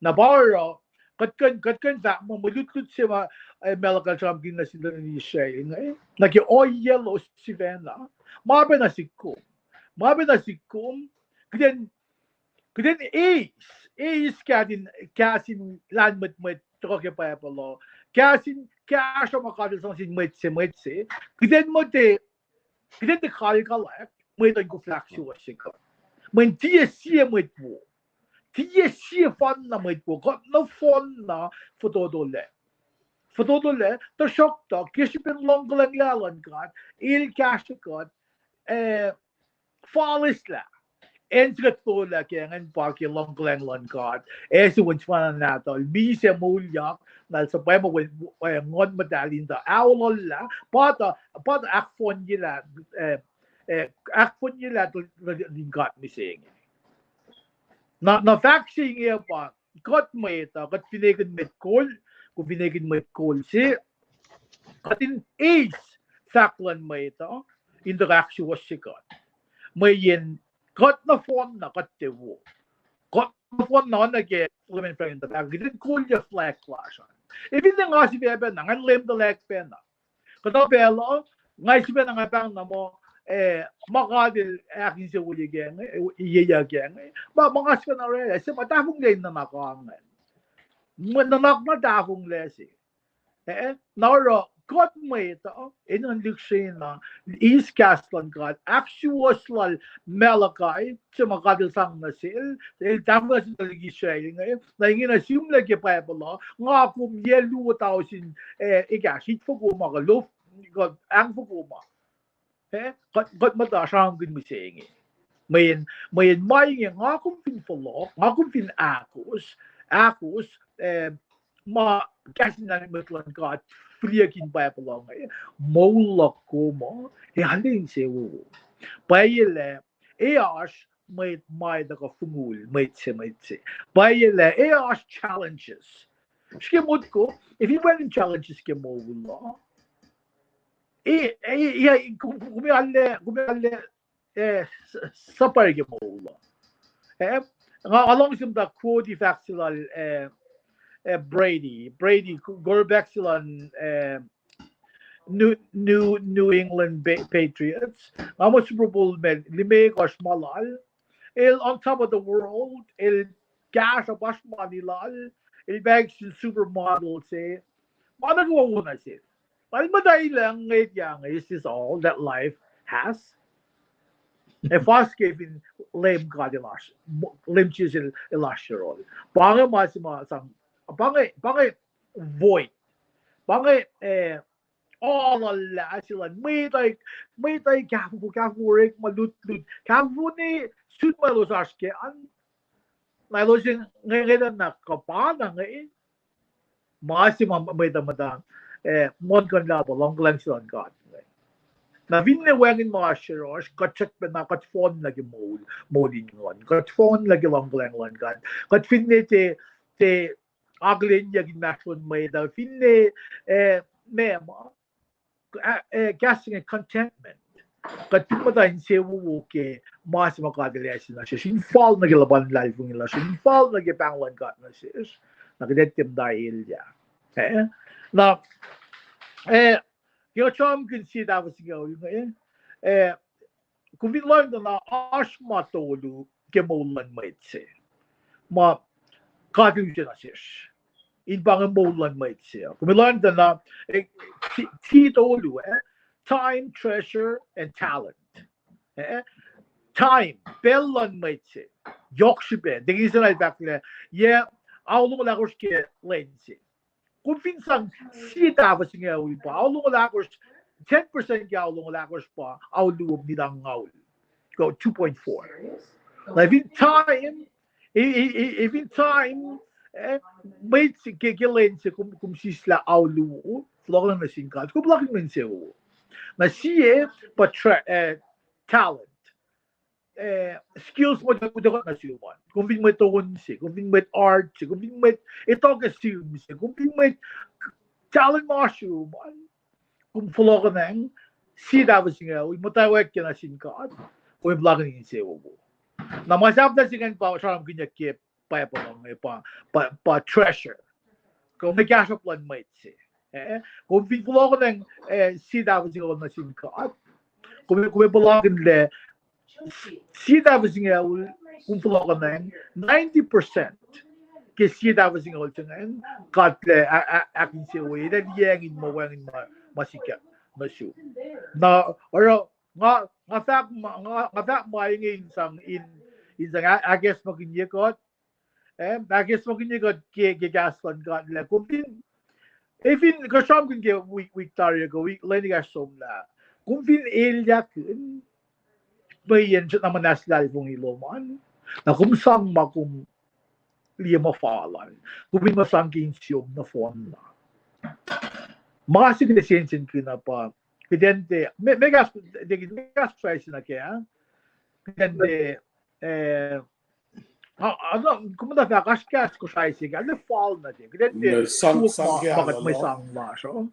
Na pa oruh, kuht kuh in, kuht kuh in fahk muh mwe lutlut se ma, eh, Malachi el sramsramkihn nuh sin tuhlihk nuhtin Israel inge, nuh ke ohiyac lalos sifacna, ma pac nuh sihk kom. Ma pac nuh sihk kom, kuht in, kuht in eis, eis kahs in, kahs in lahlmwetmwet tuhkuh ke Bible uh, kahs in kahsruh ma God el sang sin mwet se, mwet se, kuht in muhta, kuht in tiac kalkalack mwet uh in koflah ahksuwohsye kuht. Mweyen tiac sie mwet wo. Tiac sie fanna mwet wo. Kuht nohfohnna fototolac. Fototolac, tuhsruhktuh ke srihpen luhngkuhlwacng luhn God, el kahsrwe kuht, eh, falislah. Acn se kuht fototolac ke ingacn pa ke luhngkuhlwacng luhn God. Ac se wen sifacna nahtuhl, misac moulyak, na el suhpwacma wen, eh, Nguhn Muhtahl in tuh aollah, patuh, patuh ahkfohnyelah, eh, eh, ahkfohnyelah tuhlihk nuhtin God mihsenge. Na, na fahk se inge pa, kuht mwet uh, kuht finekihn mwet kol, kuht finekihn mwet kol se, kuht in eis fahk luhn mwet uh in tuhkuh ahksuwohsye kuht. Mweyen kuht nohfohn na kuht tiac wo. Kuht nohfohn na oacna ke Benjamin Franklin tuh fahk, kuht in kolyac flag lasr an. Efinne nga sifacpacna, ngan Leum tuhlac pacna. Kuhtuh pacl uh, nga sifacna nga pahng na muh, eh, ma God El ahkinsewowoye kac inge, eh, ye ya kac inge. Ma, ma nga sifacna orwaclah, se ma tahfonglac in nuhnak ange. Mwe nuhnak na tahfonglac se. Eh, na oruh kuht mwet uh, enenuh in lihksreni na, eis kahs luhn God, ahksuwohs lal Malachi, se ma God El sang nuh sel, el tahfonglac nuh sel tuhlihk Israel inge, na ingena sihmlac ke Bible uh, nga kom yac luo tausin, eh, ekahsr, itfoko ma kuh lof, kuh ahngfoko ma. Eh, kuht, kuht muhta sramsramkihn mihsenge. Mweyen, mweyen ma inge nga kom fin fohlohk, nga kom fin ahkos, ahkos, eh, ma kahs in mwet luhn God, fihliyucki in Bible uh inge, moul luhk kom uh, ac arlac insewowo. Pwacye lah, ac oasr mwet ma tuhkuh fongul, mwet se, mwet se. Pwacye lah, ac oasr challenges. Srihke motko, if you went in challenges ke moul uh, eh, eh, eh, kom, kom arlac, kom arlac, eh, s-, suffer ke moul uh. Eh, nga, nga luhngse muhta quote fahk se lal, eh, eh, Brady, Brady, quarterback se luhn, eh, New, New, New England Pa-, Patriots. Nga muh Super Bowl me, limekohsr ma lal. El on top of the world, el kahsruhp oasr mani lal, el pack sin supermodel se. Ma nuh kwewa wona se. Lal muhta ilah ngwetyange, is this all that life has? Ac fas ke fin Leum God El oasr, Leum Jisus El, El oasr yohrohl. Pa inge ma se ma sang, pa inge, pa inge void. Pa inge, eh, aluhlah se luhn mwet uh, mwet uh kahfofo, kahfofo orekma lutlut, kahfofo ne sun ma elos oasr kac an. Na elos in nge, nge na kuhpana nge. Ma se ma mwet uh muhta, eh, muhlkuhnlah pa luhngkuhlwacng se luhn God. Na finne wacngihn ma oasr yohrohsr, kuht srackpacna kuht fohn nuh ke moul, moul in nguhn. Kuht fohn nuh ke luhngkuhlwacng luhn God. Kuht finne tiac, tiac akihlenyuck inmahsrlon mwet uh, finne, eh, meac ma, ah, eh, kahs se inge contentment. Kuht fin muhta insewowo ke ma se ma God El ase nuh sesr, in fal nuh ke luhpan luhlahlfongi lasr, in fal nuh ke pahng luhn God nuh sesr, na kuht ac tiac muhta elyah. Eh? Na, eh, ke kuht sramsramkihn sie tahfuh singucul inge, eh, kom fin lohng tuh na oasr ma tolu ke moul luhn mwet se ma God El use nuh sesr in pa inge moul luhn mwet se. Kom fin lohng tuh na, eh, ti-, ti tolu, eh, time, treasure, and talent. Eh, time, pacl luhn mwet se. Yohk srihpac, tekini se na el fahk lah, yac aulongul ahkosr ke lwen se. Kom fin sang sie tahfuh singucul pa aulongul ahkosr, ten percent ke aulongul ahkosr pa auluo minit angngaul. Go two point four. Na fin time, e, e, e, e fin time, eh, mwet se ke, ke lwen se kom, kom sislah auluo, fohlohkohnacng nuh sin God, kom puhlakihn mwe insewowo. Na sie pa tre-, eh, talent. Eh, skills ma utuckuh nuh sum an. Kom fin mwet on se, kom fin mwet art se, kom fin mwet etuh ke sihm se, kom fin mwet talent ma sum an. Kom fohlohkohnacng sie tahfuh singucul, muhtwacwacack ke nuh sin God, kom puhlakihn insewowo. Na ma sahflah se ingacn pa sramsramkihnyuck ke Bible inge pa, pa, pa treasure. Kom ekahsruhp luhn mwet se. Eh, kom fin fohlohkohnacng, eh, sie tahfuh singucul nuh sin God, kom, kom puhlakihn lah sie tahfuh singucul, kom fohlohkohnacng ninety percent ke sie tahfuh singucul se ingacn, God El a-, a-, ahkinsewowoye, El ac liyacacng in ma wacngihn ma, ma sikyak nuh sum. Na, oruh, nga, nga fahk ma, nga, nga fahk ma inge in sang in, in sang a-, ahkacsmakihnye kuht, eh, ahkacsmakihnye kuht ke, ke kahs luhn God lah kom fin, eh, fin kuht sramsramkihn ke wik, wik tari kuh wik lwen ekahsr somlah, kom fin elyahkihn, mweyen srackna muhnahs luhlahlfongi lom an, na kom sang ma kom liye muh fal an, kom in muh sang ke insiyom nohfohn na. Ma se kuht ac sensenkihn uh pa, kuht in tiac, me, me kahs, kuht in tiac kahs Christ nuh kac, kuht in tiac, eh, a, a, na, kom muhta fahk oasr kahs Kosrae se, kuht in tiac fal nuh kac, kuht in tiac, sang, sang ma kuht mwe sang lasr uh.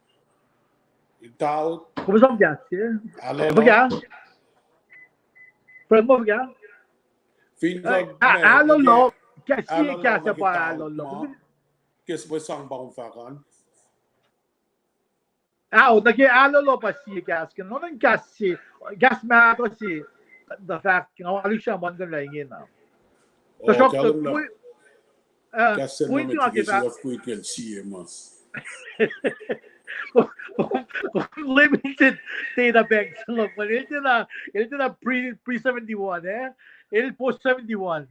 Taut. Kom sang kahs ke? Alolo. Fuhkah? Friend mo fuhkah? Fin kuh, alolo. Kahs, sie kahs pa alolo. Kes mwe sang pa kom fahk an. Ao, nuh ke alolo pa sie kahs ke, non kahs se, kahs mahtuh se, the fact, nga alisha man kan lah ingena. Tuhsruhktuh, kahs se nuh met ke se of kuit ngan sie mas. Limited data bank se lom, el tiacna, el tiacna pre, pre seventy-one, eh? El post seventy-one.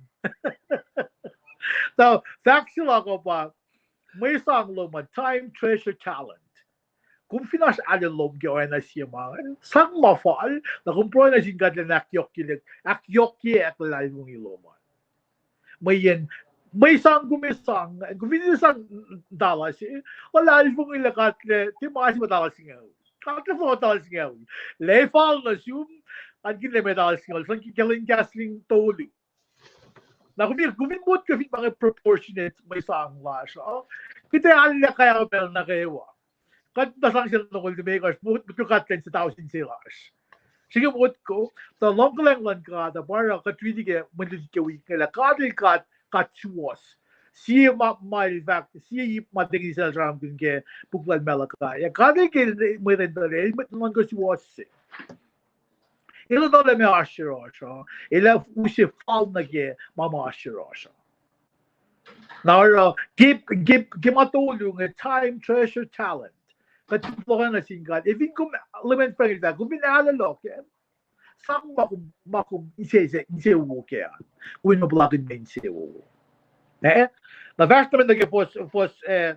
So, fact se luhk uh pa, mwe sang lom an, time, treasure, talent. Kom fin oasr alolo lom ke oacna sie ma, sang ma fal, na kom pruhe nuh sin God elan ahkyohkye, ahkyohkye ahklulalfongi lom an. Mweyen, mwe sang kom ac sang, kom fin sang dollar se, lulalfongi lah God lah, tiac ma se ma dollar singucul. God lah fohk dollar singucul. Lah fal nuh sum, an kihtin lah ma dollar singucul, sang ke kaclin kahs lin tolu. Na kom fin, kom fin motko fin pa inge proportionate mwe sang lasr uh, kuht ac arlac kayo pacl nuh kwewa. Kuht na sang sel longoul limekohsr, motko God ten se tausin se lasr. Srihke motko, tuh luhngkuhlwacng luhn God uh pa oruh kuht riti ke mwe lutlut ke wik inge lah God el God, God suwohs. Sie ma, ma el fahk, sie ip ma tekini sel sramsramkihn ke puk lal Malachi. Ac God el ke mwet in tuhlac, el mwet nuhnuhnkuh suwohs se. El etuh lah meac oasr yohrohsr uh, el ac use fal nuh ke ma ma oasr yohrohsr uh. Na oruh, ke, ke, ke ma tolu inge, time, treasure, talent. Kuht lohacng nuh sin God. Ac fin kom, Leman Frank el fahk, kom fin alolo ke, sang ma kom, ma kom inse, insewowo kac an. Kom in ma puhlakihn mwe insewowo. Eh? Na fahsr nuh met nuh ke fuhs, fuhs, eh,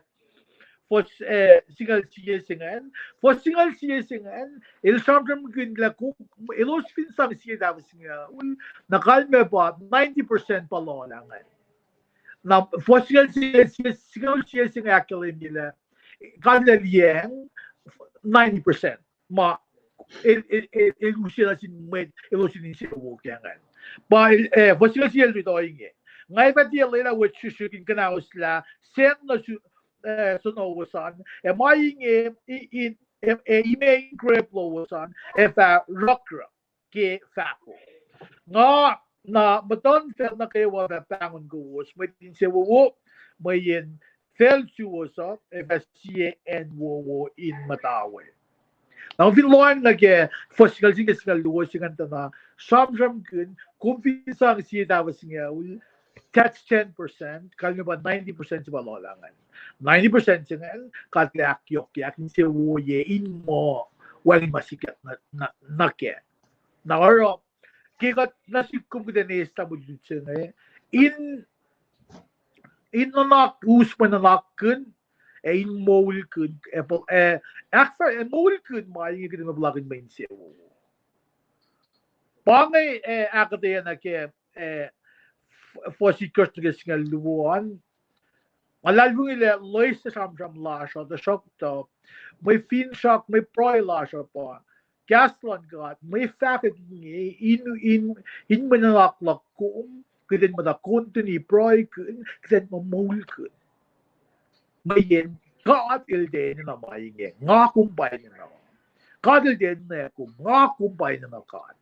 fuhs, eh, singucul sie se ingacn. Fuhs singucul sie se ingacn, el sramsramkihn lah kom, elos fin sang sie tahfuh singucul, na kalmac pa ninety percent pa lohlah ingacn. Na fuhs singucul sie, sie, singucul sie se ingacn ahkkahlwemye lah God el liyacacng ninety percent ma el, el, el, el use nuh sin mwet elos in insewowo kac ingacn. Pa el, eh, fuhs singucul sie el riti ohinge. Nga fah tiac lwelah wet srihsrihk in kuhnahoslah sacn nuh su-, eh, sunohwos an, ac ma inge, i-, in, eh, eh, ime in grep lowos an ac fah rukruk ke fahko. Nga, na muhtuhnfacl nuh kwewa fah pahngon kowos mwet insewowo, mweyen facl suwos uh ac fah sie acn wowo in muhta we. Na fin lohacng nuh ke fuhs singucul sie ke singucul luo se ingacn tuh na sramsramkihn, kom fin sang sie tahfuh singucul, that's ten percent, kalmac pa ninety percent se pa lohlah ingacn. Ninety percent se ingacn, God el ahkyohkye, ahkinsewowoye in muh wacngihn ma sikyak nuh, nuh, nuh kac. Na oruh, ke kuht nuh sihk kom kuht in eis tamuhlwel se inge, in, in nuhnak, us mwe nuhnakkihn, ac in moulkihn, ac, ac ahkfah, ac moulkihn ma inge kuht in ma puhlakihn mwe insewowo. Pa inge, eh, ahkuhtweyac nuh ke, eh, f-, fuhs itkohsr nuh ke singucul luo an. Nga luhlahlfongi lah loes sramsram lasr uh, tuhsruhktuh mwe finsrak, mwe pruhe lasr uh pa kahs luhn God, mwe fahkwack inge, in, in, in mwe nuhnak luhk kom, kuht in muhta continue pruhekihn, kuht in muh moulkihn. Mweyen God el tiac enenuh ma inge, nga kom pa enenuh. God el tiac enenuh kom, nga kom pa enenuh God.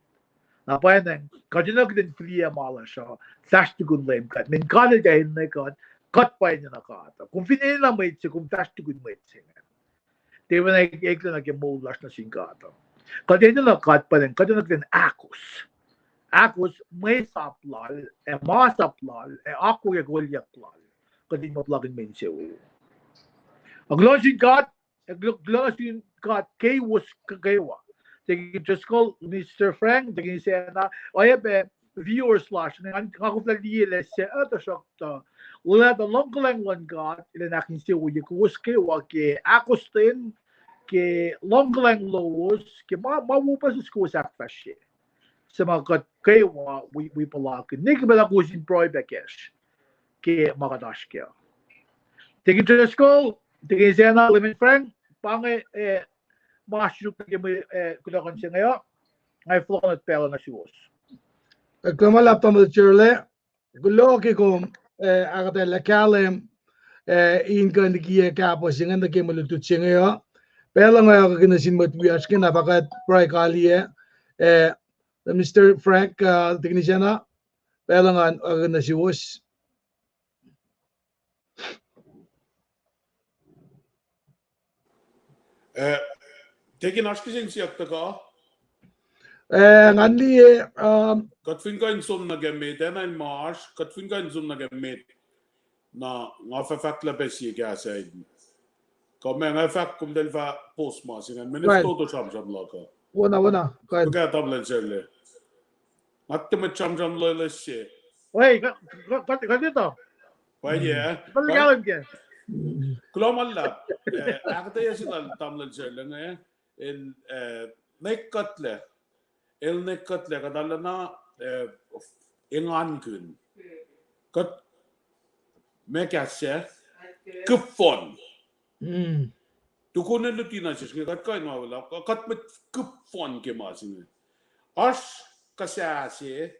Na pwacnwacng, kuht enenuh kuht in fihliyac ma lasr uh, fahsr tukun Leum God. Mweyen God el tiac enenuh God, kuht pa enenuh God. Kom fin enenuh mwet se, kom fahsr tukun mwet se ingacn. Tiac pacna eklac nuh ke moul lasr nuh sin God uh. Kuht enenuh God pwacnwacng, kuht enenuh kuht in ahkos. Ahkos mwe sap lal, ac masap lal, ac akwuck ac kolyuck lal. Kuht in ma puhlakihn mwe insewowo. Ac kuloh nuh sin God, ac kuloh, kuloh nuh sin God keiwos k-, kwewa. Tekin Driscoll, Mister Frank, tekin Sena, oacyacpac viewers lasr, nga, nga koflah liye lah se, uh, tuhsruhktuh, lwelah tuh luhngkuhlwacng luhn God el in ahkinsewowoye kowos kwewa ke ahkostwen, ke luhngkuhlwacng lowos, ke ma, ma wo pucspucs kowos ahkfahsrye. Suc ma kuht kwewa wi, wi puhlakihn. Ne ke pacl kowos in pruhe pac kacsr ke ma kuht oasr kac. Tekin Driscoll, tekin Sena, Leman Frank, pa inge, eh, ma srihsrihk nuh ke mwe, eh, kunohkohn se inge uh, nga fohlohk nuh pacl uh nuh suwos. Kuloh ma luhlahp tamuhlwel Churle, kuloh ke kom, eh, ahkuhtweyac kahlwem, eh, in kuh in likiyac kahpah se inge nuh ke mwe lutlut se inge uh. Pacl uh nga akihlen nuh sin mwet wiyacsr ke na fahkwack pruhe kaliyac, eh, Mister Frank, uh, Teknisena, pacl uh nga akihlen nuh suwos. Eh, Tekin, oasr kihsen siyuck tuhkuh? Eh, ngan liye, um, kuht fin kuh in som nuh ke met, enenuh in ma oasr, kuht fin kuh in som nuh ke met. Na, nga fah fahk lah pac sie kahs ah. Kuh ma nga fahk kom tuh fah post ma se ingacn, mene fototo sramsram luhk uh. Wona, wona, kuh in. Fuhkah tamuhlwel Serle? Nga tiac mwet sramsram loeloes se. Oi, kuht, kuht, kuht etuh. Pwacye, eh? Kuloh ma luhlahp, eh, ahkuhtweyac se lal tamuhlwel Serle inge, el, eh, nwe kuhtlac. El nwe kuhtlac, kuht arulacna, eh, engankihn. Kuht, ma kahs se, kihfon. Tukun el luti nuh sesr inge, kuht kuh in ma welah, kuht mwet kihfon ke ma se inge. Oasr kuhsah se,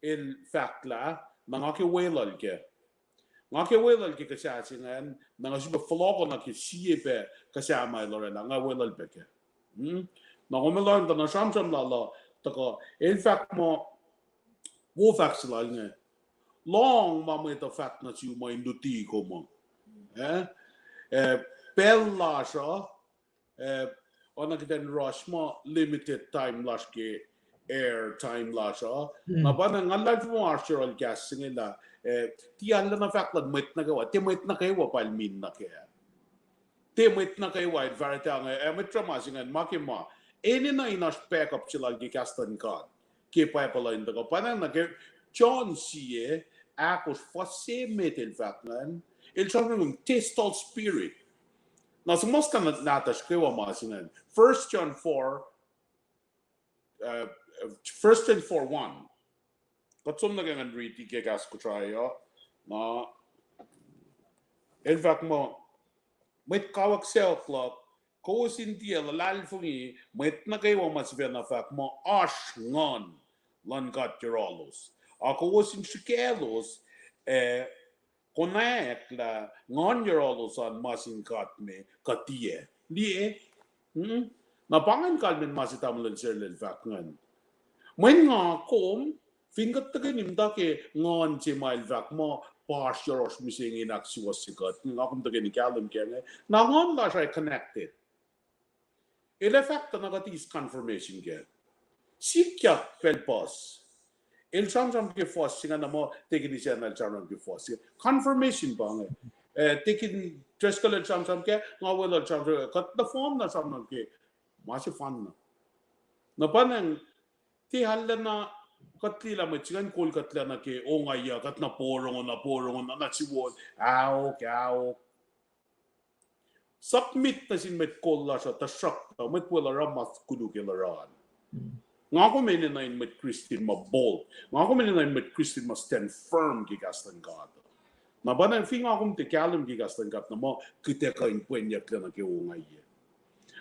el fahk lah, na nga ke weluhl kac. Nga ke weluhl ke kuhsah se ingacn, na nga sifilpac fohlohkoh nuh ke sie pac kuhsah ma el orwaclah, nga weluhl pac kac. Na kom elan tuh na sramsram lal uh, tuhkuh, el fahk muh, wo fahk se lal inge, lohng ma mwet uh fahk nuh sum uh in luti kom uh. Eh? Eh, pacl lasr uh, eh, oacna kuht in rush ma limited time lasr ke air time lasr uh. Na pa na nga luhlahlfongi oasr yohrohl kahs se inge lah, eh, tiac arulacna fahk luhn mwet nuh kwewa, tiac mwet nuh kwewa pa el min nuh kac. Tiac mwet nuh kwewa el fahsr tange, eh, mwet sruhmuhn se ingacn ma ke ma. Enenuh in oasr backup se lal ke kahs luhn God ke Bible uh in tuhkuh. Pa na nuh ke John sie, ahkosr, fuhs se met el fahk ingacn, el sramsramkihn test all spirit. Na suhmuhslah nahtuhsr kwewa ma se ingacn. First John four, uh, First John four one. Kuht som nuh ke ngan riti ke kahs Kosrae uh. Na el fahk muh, mwet kawuck sacohk luhk, kowos in tiac luhlahlfongi mwet nuh kwewa ma sifacna fahk muh oasr Nguhn luhn God yohrohlos. A kowos in srihkaclos, eh, konwacack lah Nguhn yohrohlos an ma sin God me kuh tiac. Liye? Na pa ingacn kalmacn ma se tamuhlwel Serle el fahk ingacn. Mweyen nga kom, fin kuht tuhkweni muhta ke Nguhn se ma el fahk muh pa oasr yohrohsr mihsenge in ahksuwohsye kuht, nga kom tuhkweni kahlwem kac inge. Na Nguhn lasr uh connected. El ac fahk tuh na kuht eis confirmation kac. Sikyak pacl puhs. El sramsram ke fuhs se ingacn, na muh Tekin Isacna el sramsram ke fuhs se. Confirmation pa inge. Eh, Tekin Driscoll el sramsram kac, nga weluhl sramsram, kuht nohfohn na sramsram ke ma sefanna. Na pa ingacn, tiac arulacna, kuht liye lah mwet se ingacn kol kuhtlac nuh ke ongaiyac, kuht na porongo, na porongo, na, na siwon, ahok, ahok. Submit nuh sin mwet kol lasr uh, tuhsruhktuh mwet weluhl oruh ma koluk el oruh an. Nga kom enenuh in mwet Kristin ma bold. Nga kom enenuh in mwet Kristin ma stand firm ke kahs luhn God. Na pa na fin nga kom tiac kahlwem ke kahs luhn God, na muh kuht ac kuh in pwenyucklac nuh ke ongaiyac.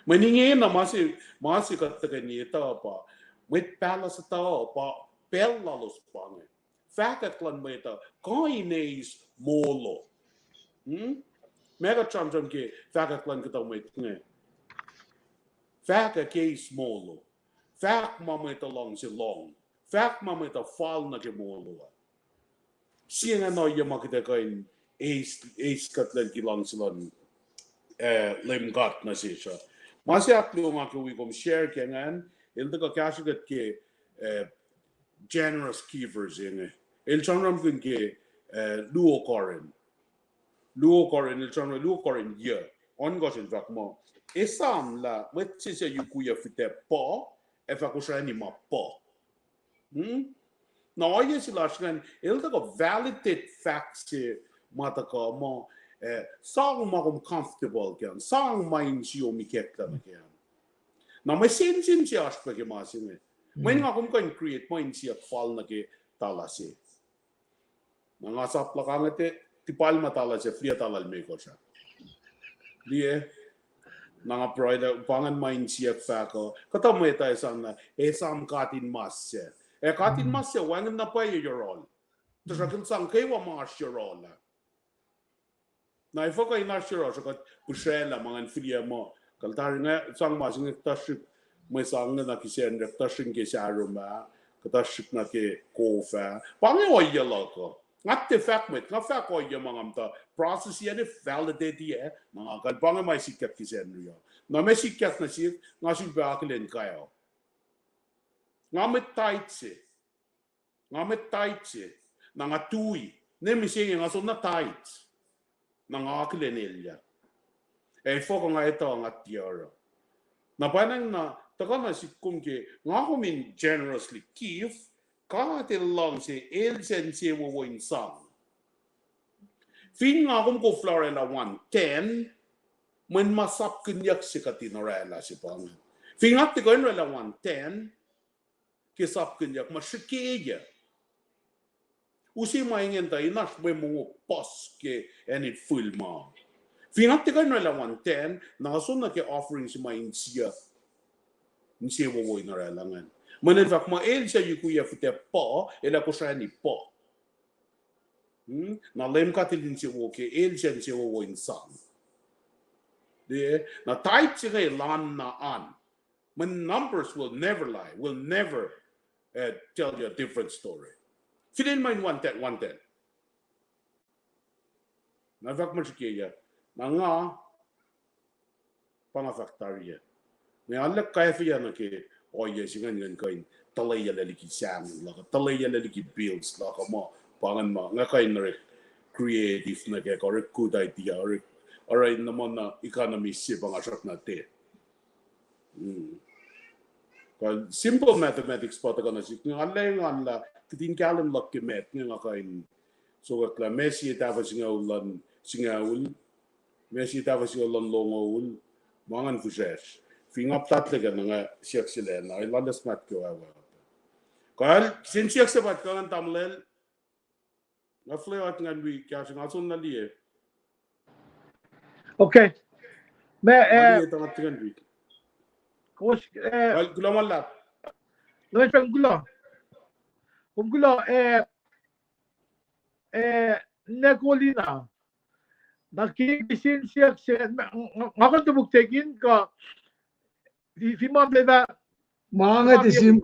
Mweyen ingena ma se, ma se kuht tuhkweni etuh pa, mwet pahluh se tuh pa, pacl lalos pa inge. Fahkwack luhn mwet uh kuh in eis molo. Ma kuht sramsram ke fahkwack luhn kuhtuh mwet inge. Fahkwack eis molo. Fahk ma mwet uh luhngse lohng. Fahk ma mwet uh fal nuh ke molo uh. Sie ingacn ohiyac ma kuht ac kuh in eis, eis kuht liki luhngse luhn, eh, Leum God nuh sesr uh. Ma se ahkluo nga ke wi kom share ke ingacn, el tuhkuh kahsruh kuht ke, eh, generous givers inge. El sramsramkihn ke, eh, luo Korin. Luo Korin, el sramsram, luo Korin yuh. Ohnkohsr el fahk muh, esam lah mwet se suc yukwiyac fihtac puh, ac fah kosrani ma puh. Na ohiyac se lasr ingacn, el tuhkuh validate fahk se ma tuhkuh muh, eh, sang ma kom comfortable kac an, sang ma insiom ikacklah nuh kac an. Na mwe sensen se oasr pac ke ma se inge. Mweyen nga kom kuh in create ma insiyuck fal nuh ke tala se. Na nga sap luhk ange te, tipal ma tala se, fihliyac tala limekohsr ah. Liye, na nga pruhe lah pa ingacn ma insiyuck fahk uh, kuhtuh mwet uh esam na, esam katinmas se. Ac katinmas se wacngihn na pwacye yohrohl. Tuhsruhk el sang kwewa ma oasr yohrohl ah. Na efuh kuh in oasr yohrohsr uh kuht pihsraclah ma ingacn fihliyac muh Kuh tari nga sang ma se inge kuhtuh srihk mwe sang inge nuh ke Sacnri, kuhtuh srihk ke Saroma, kuhtuh srihk nuh ke kof ah. Pa inge ohiyac luhk uh. Nga tiac fahk mwet, nga fahk ohiyac ma nga muhta process ac validate ac, na nga kuh pa inge ma sikyak ke Sacnri uh. Na ma sikyak nuh sihk, nga sulpac akihlen kac uh. Nga mwet tithe se. Nga mwet tithe se. Na nga tui. Ne mihsenge nga soenna tithe. Na nga akihlen elyah. Ac fohk nga etuh nga tiac oruh. Na pwacnwacng na tuhkuh nuh sihk kom ke nga kom in generously give, God El luhngse, El se insewowo in sang. Fin nga kom koflah orwaclah one ten, mweyen ma sapkihnyuck se kuht in orwaclah se pa inge. Fin nga tiac kuh in orwaclah one ten, ke sapkihnyuck ma srihkeyac. Use ma ingacn tuh in oasr mwe mongo puhs ke acn in fihl ma. Fin nga tiac kuh in orwaclah one ten, na nga soenna ke offering se ma insiyuck, insewowo in orwaclah ingacn. Mweyen El fahk muh El suc yukwiyac fihtac puh, el ac kosrani puh. Na Leum God El insewowo ke El suc insewowo in sang. Na tithe se inge elan na an. Mweyen numbers will never lie, will never uh, tell you a different story. Fin el ma in one ten, one ten. Na fahk muh srihkeyac, na nga, pa nga fahk tari ah. Nga arlac kaifeac nuh ke ohiyac se ingacn, ingacn kuh in tuhleyuclac liki sahngweng luhk uh, tuhleyuclac liki bills luhk uh, ma pa ingacn ma nga kuh in orek creative nuh ke, orek good idea, orek, oruh in nuh ma na economy se pa nga srackna tiac. Kuh simple mathematics pa tuhkuh nuh sihk, nga lwelah, nga lah kihtin kahlwem luhk ke math inge, nga kuh in sokwack lah ma sie tahfuh singucul luhn singucul, ma sie tahfuh singucul luhn longoul, ma ingacn fihsracsr. Fin nga puhtatlac kac na nga siyuck se lacna, el lalos matwac. Kuh kihsen siyuck se pa kuh ngan tamuhlwel, nga fleot ngan wi kahsruh nga soenna liye. Okay. Ma, eh, liye tuh nga tiac ngan wi. Kowos, eh, kuloh ma luhlahp. Lemen Frank, kuloh. Kom kuloh, eh, eh, Nicolina. Na ke kihsen siyuck se, nga kuh in topuktakin kuh, fin ma lwelah. Ma inge tiac sim,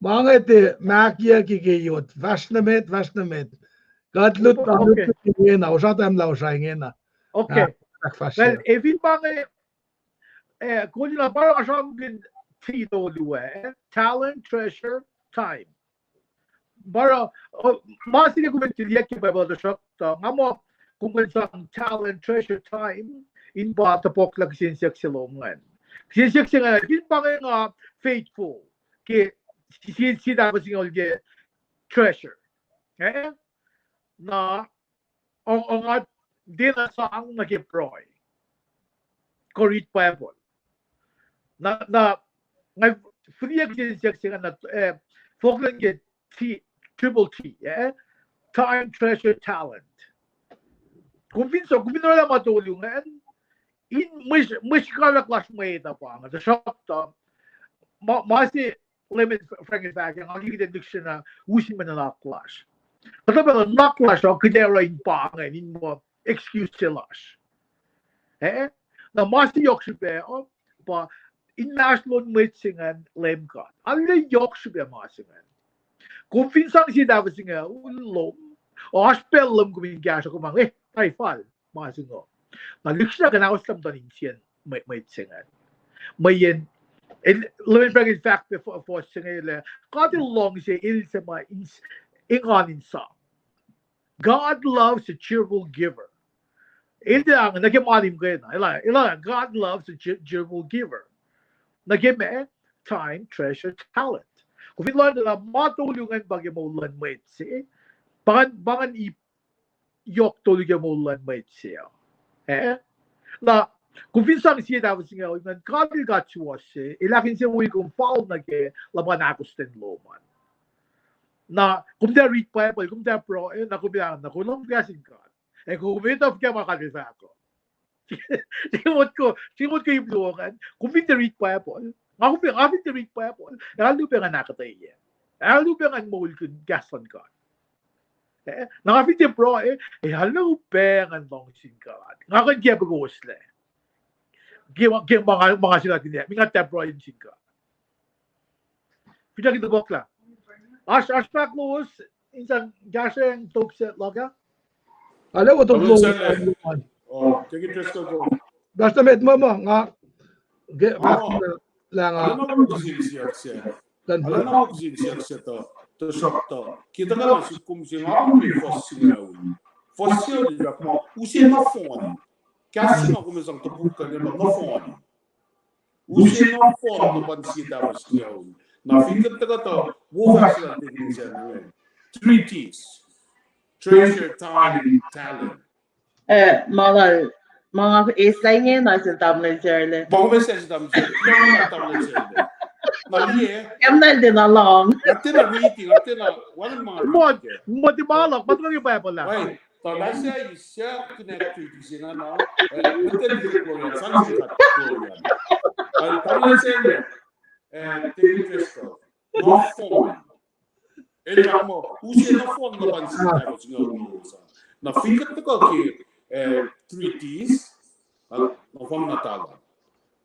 ma inge tiac mahkiyucki ke yot. Fahsr nuh met, fahsr nuh met. Kuht lut, kuht lut ingena, osra tahmlah osra ingena. Okay. Well, fin ma inge, eh, Colina, pa oasr sramsramkihn ti tolu ah, talent, treasure, time. Pa, ma se inge kom in tiac liye ke Bible, tuhsruhktuh nga muh kom kuh in sang talent, treasure, time in pa tohkohsrah kihsen siyuck se lom ingacn. Kihsen siyuck se ingacn, fin pa inge nga faithful ke sie tahfuh singucul ke treasure, eh, na nga tiacna sang nuh ke pruhe kuh rit Bible. Na, na nga fihliyac kihsen siyuck se ingacn, eh, fohlohk ke T, triple T, eh, time, treasure, talent. Kom fin so, kom fin orwaclah ma tolu ingacn, in mwe srihkasrak lasr mwet uh pa inge, tuhsruhktuh ma se Lemen Frank el fahk, nga liki kuht in lihksreni us in mwe nuhnak lasr. Kuhtuh pacl nuhnak lasr uh kuht ac oruh in pa ingacn in muh excuse se lasr. Eh, na ma se yohk srihpac uh pa inmahsrlon mwet se ingacn Leum God. Arlac yohk srihpac ma se ingacn. Kom fin sang sie tahfuh singucul lom, oasr pacl lom kom in kahsruh kom an, eh, tai fal ma se inge. Na lihksreni kuhnahoslah muhtuhn insiyacn mwet se ingacn. Mweyen Lemen Frank el fahk pac fuhs se inge lah God El luhngse el se ma engan in sang. God loves a cheerful giver. El tiac, nuh ke ma lim kena, el, God loves a cheerful giver. Nuh ke ma, time, treasure, talent. Kom fin lohng lah ma tolu ingacn pa ke moul luhn mwet se, pa ingacn ip yohk tolu ke moul luhn mwet se. Eh, na kom fin sang sie tahfuh singucul ingacn, God El God suwohs se, El ahkinsewowoye kom fal nuh ke luhpan ahkostwen lom an. Na kom tiac rit Bible, kom tiac pruhe, na kom tiac, na kom lohng kahs in God, ac kom etuh fuhkah ma God El fahk uh. Srihmot ko, srihmot ko ip luo ingacn, kom fin tiac rit Bible, nga kom fin, nga fin tiac rit Bible, ac alu pac ngan ahkuhtweyac, alu pac ngan moulkihn kahs luhn God. Na nga fin tiac pruhe, ac alu pac ngan luhngse sin God. Nga kuh in kacpwe kowoslac. Ke ma, ke ma nga, ma nga sila kine, mi nga tap roin sin ka. Fita kito bokla. Oasr, oasr fahk lowos, in sang kahsreng top se laka. Ale wo top lowos. Oh, take it just go. That's the met mama nga. Ge, oh. Langa. Alana ko kusin siyuck se. Alana ko kusin siyuck se to, to sokto. Kita kala sikum sing aku mi fos sing aku. Fos sing aku ma use na phone. Kasi na kume sang to book ka nema na phone. Use na phone na pan sita mas niyaun. Na finger taka ta wo fahsr la thinking sen. Three T's. Treasure, time, talent. Eh, malal, ma nga eis la inge na sel tamuhlwel Sarle. Ba kume sel tamuhlwel Sarle. Tamuhlwel Sarle. Na liye. Kem na el dena long. Nga tena reading, nga tena, wal ma. Mot, mot di malak, mot nga Bible la. Wait. Tala se ise connect to this in ano. Eh, put them to the Korean, something like Korean. Al tala se ne, eh, take it just go. No phone. El yak mo, use no phone na pan sita, no phone. Na finger to go ke, eh, three T's. Ah, no phone na talent.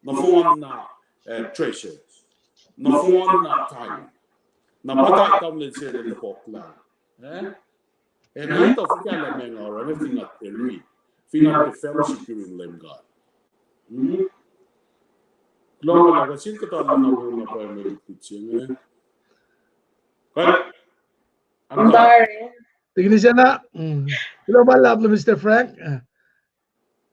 Na phone na, eh, treasure. Na phone na time. Na pata tamuhlwel Sarle na pokla. Eh? Ac na ito fuhkah lah meac nga oruh, nga fin nga teri, fin nga tiac fellowship yurin Leum God. Hmm? Kuloh ma luhlahp, kuht sin kuhtuh na wo na pwacye mwe lutlut se inge. Kuht, I'm sorry. Tikinisena. Hmm. Kuloh ma luhlahp, Mister Frank. Ah.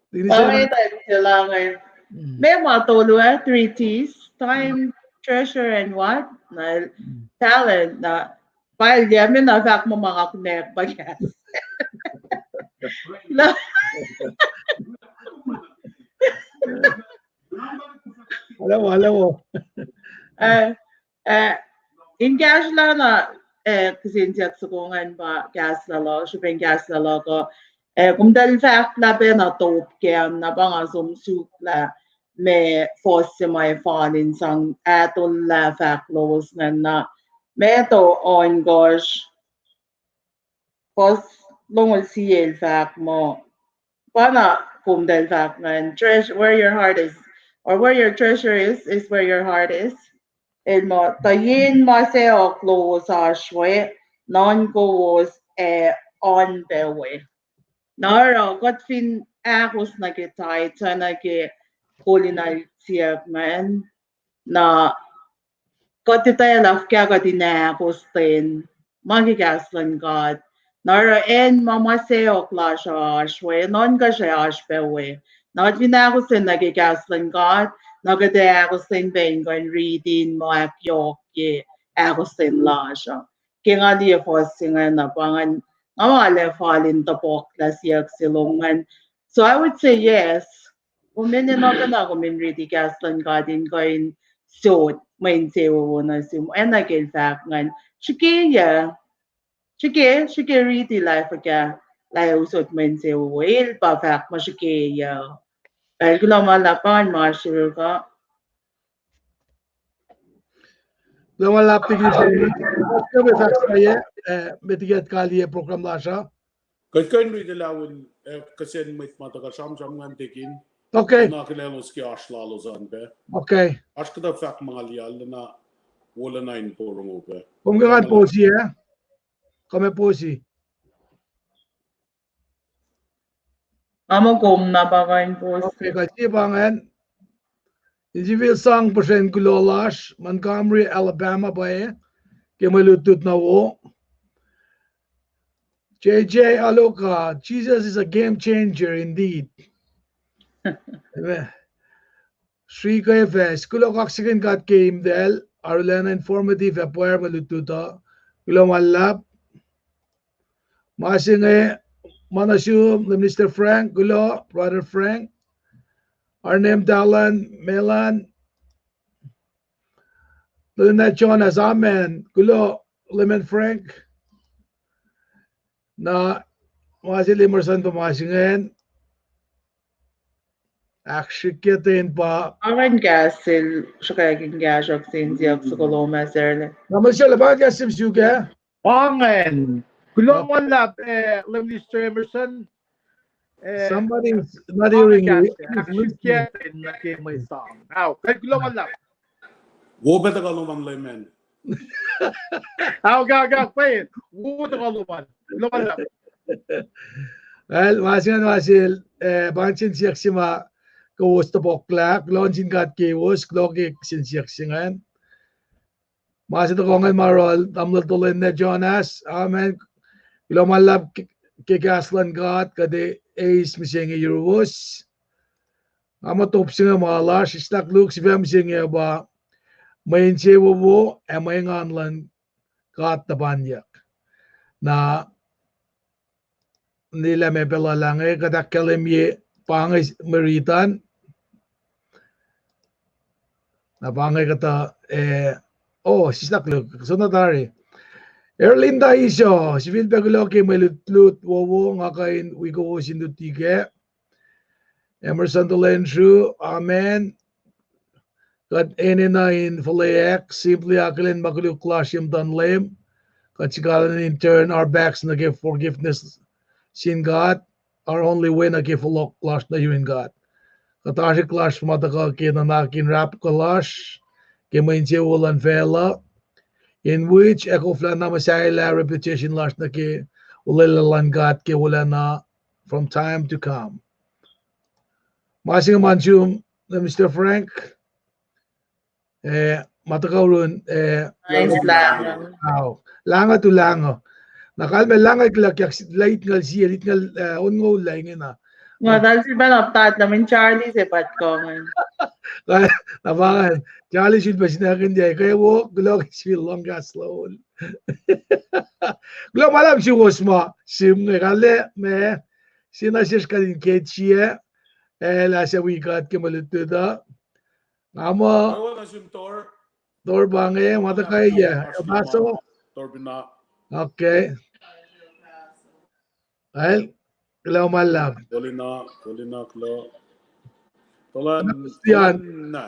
Tikinisena. Lange, tikinisena lange. Hmm. Meac ma tolu ah, three T's, time, treasure, and what? Na, hmm, talent, na, Pal, ya me na fahk ma ma nga kunek pa kahs. Na. Hello, hello. Eh, eh, in kahsruh na, eh, kihsen siyuck soko ingacn pa kahs lal, srihpen kahs lal ko. Eh, kom tuh fahk lah pacna top kac, na pa nga som suk lah me fuhs se ma fal in sang ahtolah fahk lowos ingacn na. Meto ohnkohsr, fuhs longoul sie el fahk muh, pa na kom tuh fahk ingacn, treasure, where your heart is, or where your treasure is, is where your heart is. El muh, tuh yen ma sacohk lowos oasr we, nuhnkowos ac oan pac we. Na oruh, kuht fin ahkos nuh ke tithe, nuh ke kol in al siyuck ingacn, na kuht etwaclah fuhkah kuht in ahkos ten, ma ke kahs luhn God. Na oruh acn ma ma sacohk lasr uh oasr we, nuhnkuhsr ac oasr pac we. Na kuht fin ahkos ten nuh ke kahs luhn God, na kuht ac ahkos ten pac in kuh in riti in ma ahkyohkye ahkos ten lasr uh. Ke nga liye fuhs se ingacn na pa ngan, nga ma lah fal in topuk lah siyuck se lom ingacn. So I would say yes. Kom enenuh pacna kom in riti kahs luhn God in kuh in sot mwe insewowo nuh sum. Acna ke el fahk ingacn. Srihkeyac. Srihke, srihke riti lah fuhkah lah usot mwe insewowo. El pa fahk ma srihkeyac. El kuloh ma luhlahp an ma sruka. Kuloh ma luhlahp tikini se, kuht ke me fahk sahyac, eh, met ke kaliye program lasr uh. Kuht kuh in riti lah win, eh, kihsen mwet ma tuhkuh sramsram ngan tekin. Okay. Na ke lalos ke oasr lalos an pac. Okay. Oasr kuhtuh fahk ma nga liye lana, wolacna in porongo pac. Kom ke ngan post-i, eh? Kom ac post-i. Ama kom na pa kain post. Okay, kuht sie pa ingacn. Insifac sang puhsren kuloh lasr, Montgomery, Alabama pa e, ke mwe lutlut na wo. J J Aloka, Jesus is a game changer indeed. Amen. Sri Kefes, kuloh kaksakihn God ke imtacl, arulacna informative ac pwacr mwe lutlut uh. Kuloh ma luhlahp. Ma se inge, ma nuh sum, Minister Frank, kuloh, Brother Frank. Arnem Dalan, Melan. Lena Jonas, amen. Kuloh, Leman Frank. Na, ma se Lemerson pa ma se ingacn. Ahksrihkye ten pa. Akan kahs sel srihkwack in kahsruhk sin siyuck soko lom ah Sarle. Na ma se Sarle pa kahs sim suk ah. Pa ingacn. Kuloh ma luhlahp, eh, Leman Emerson. Eh, somebody's not hearing you. Ahkkahlwemye nuh ke mwe sang. Ao, kuloh ma luhlahp. Wo pac tuhkuh lom an Leman. Ao, kak, kak, pwacye. Wo tuhkuh lom an. Kuloh ma luhlahp. Well, ma se ingacn ma sel, eh, pa ingacn siyuck se ma kowos topuk lah, kuloh nuh sin God kowos, kuloh ke siyuck se ingacn. Ma se tohkoh ingacn ma oruh tamuhlwel Tolene Jonas, amen. Kuloh ma luhlahp ke, ke kahs luhn God, kuht eis mihsenge yuruwos. Nga muh top se inge ma lasr, sislah koluk, sifacna mihsenge pa mwe insewowo ac mwe engan luhn God tuhpan yuck. Na, nilac me pacl uh lah inge, kuht ahkkahlwemye pa inge mwe rit an. Na pa inge kuhtuh, eh, oh, sislah koluk, soenna tari. Erlinda Iso, sifilpac kuloh ke mwe lutlut wowo, nga kuh in wi kowos in luti kac. Emerson Tulensru, amen. Kuht enenuh in fuhlweack, simply akihlen ma koluk lasr ye muhtuhn Leum. Kuht suk in turn our backs nuh ke forgiveness sin God, our only way nuh ke fohlohk lasr nuh yurin God. Kuhtasrihk lasr ma tuhkuh ke nuhnak in rahpkuh lasr ke mwe insewowo luhn facluh, in which ac koflah na muhsahelah reputation lasr nuh ke olwelah luhn God ke wolacna from time to come. Ma se inge ma sum, Mister Frank. Eh, ma tuhkuh yurin, eh, Lance Lango. Ao, Lango to Lango. Na kalmac Lango kuloh ke late ngal sie, late ngal, eh, onngoul lah ingena. Nga tal si pacl aptat na min Charlie se pat kongen. Na pa ngan, Charlie sul pa sinakin ya, kwewa, kuloh ke sul lohng kahs lal. Kuloh ma luhlahp suwos ma, sim nge kale, me, sina sirs kalin ke sie, eh, lah se wi kuht ke mwe lutlut uh. Nga muh, Tor pa inge, ma tuhkuh ya, El Paso. Okay. Al, kuloh ma luhlahp. Kolina, kolina, kuloh. Tolan, Stian. Tolan na.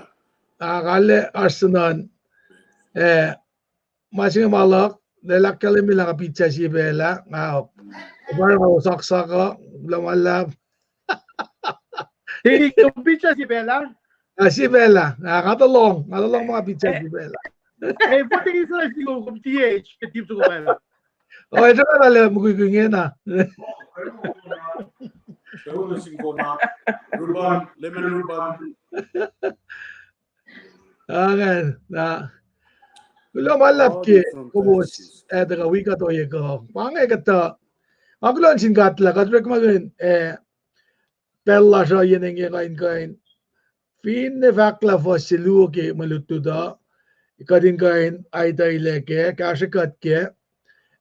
Ah, kale, Arsenal. Eh, ma se inge ma luhk, lwelah ahkkahlwemye lah nga pizza sie pacl ah, nga ok. Opa nga osaksaka, kuloh ma luhlahp. Tiki kom pizza sie pacl ah? Ah, sie pacl ah. Ah, nga tuh lohng, nga tuh lohng ma pizza sie pacl ah. Eh, pati isa si kom T H, ke team se kom pacl ah. Oh, ito ka lah mukwikwi ingena. Ruban, lemon ruban. Angan, na. Kuloh ma luhlahp ke kowos, eh, tuhkuh wi kuht ohiyac kuh. Pa inge kuhtuh, ma kuloh nuh sin God lah kuht orekmakihn, eh, pacl lasr uh yen inge kuh in kuh in. Finne fahk lah fuhs se luo ke mwe lutlut uh, kuht in kuh in aituhlac kac, kahsrwe kuht kac,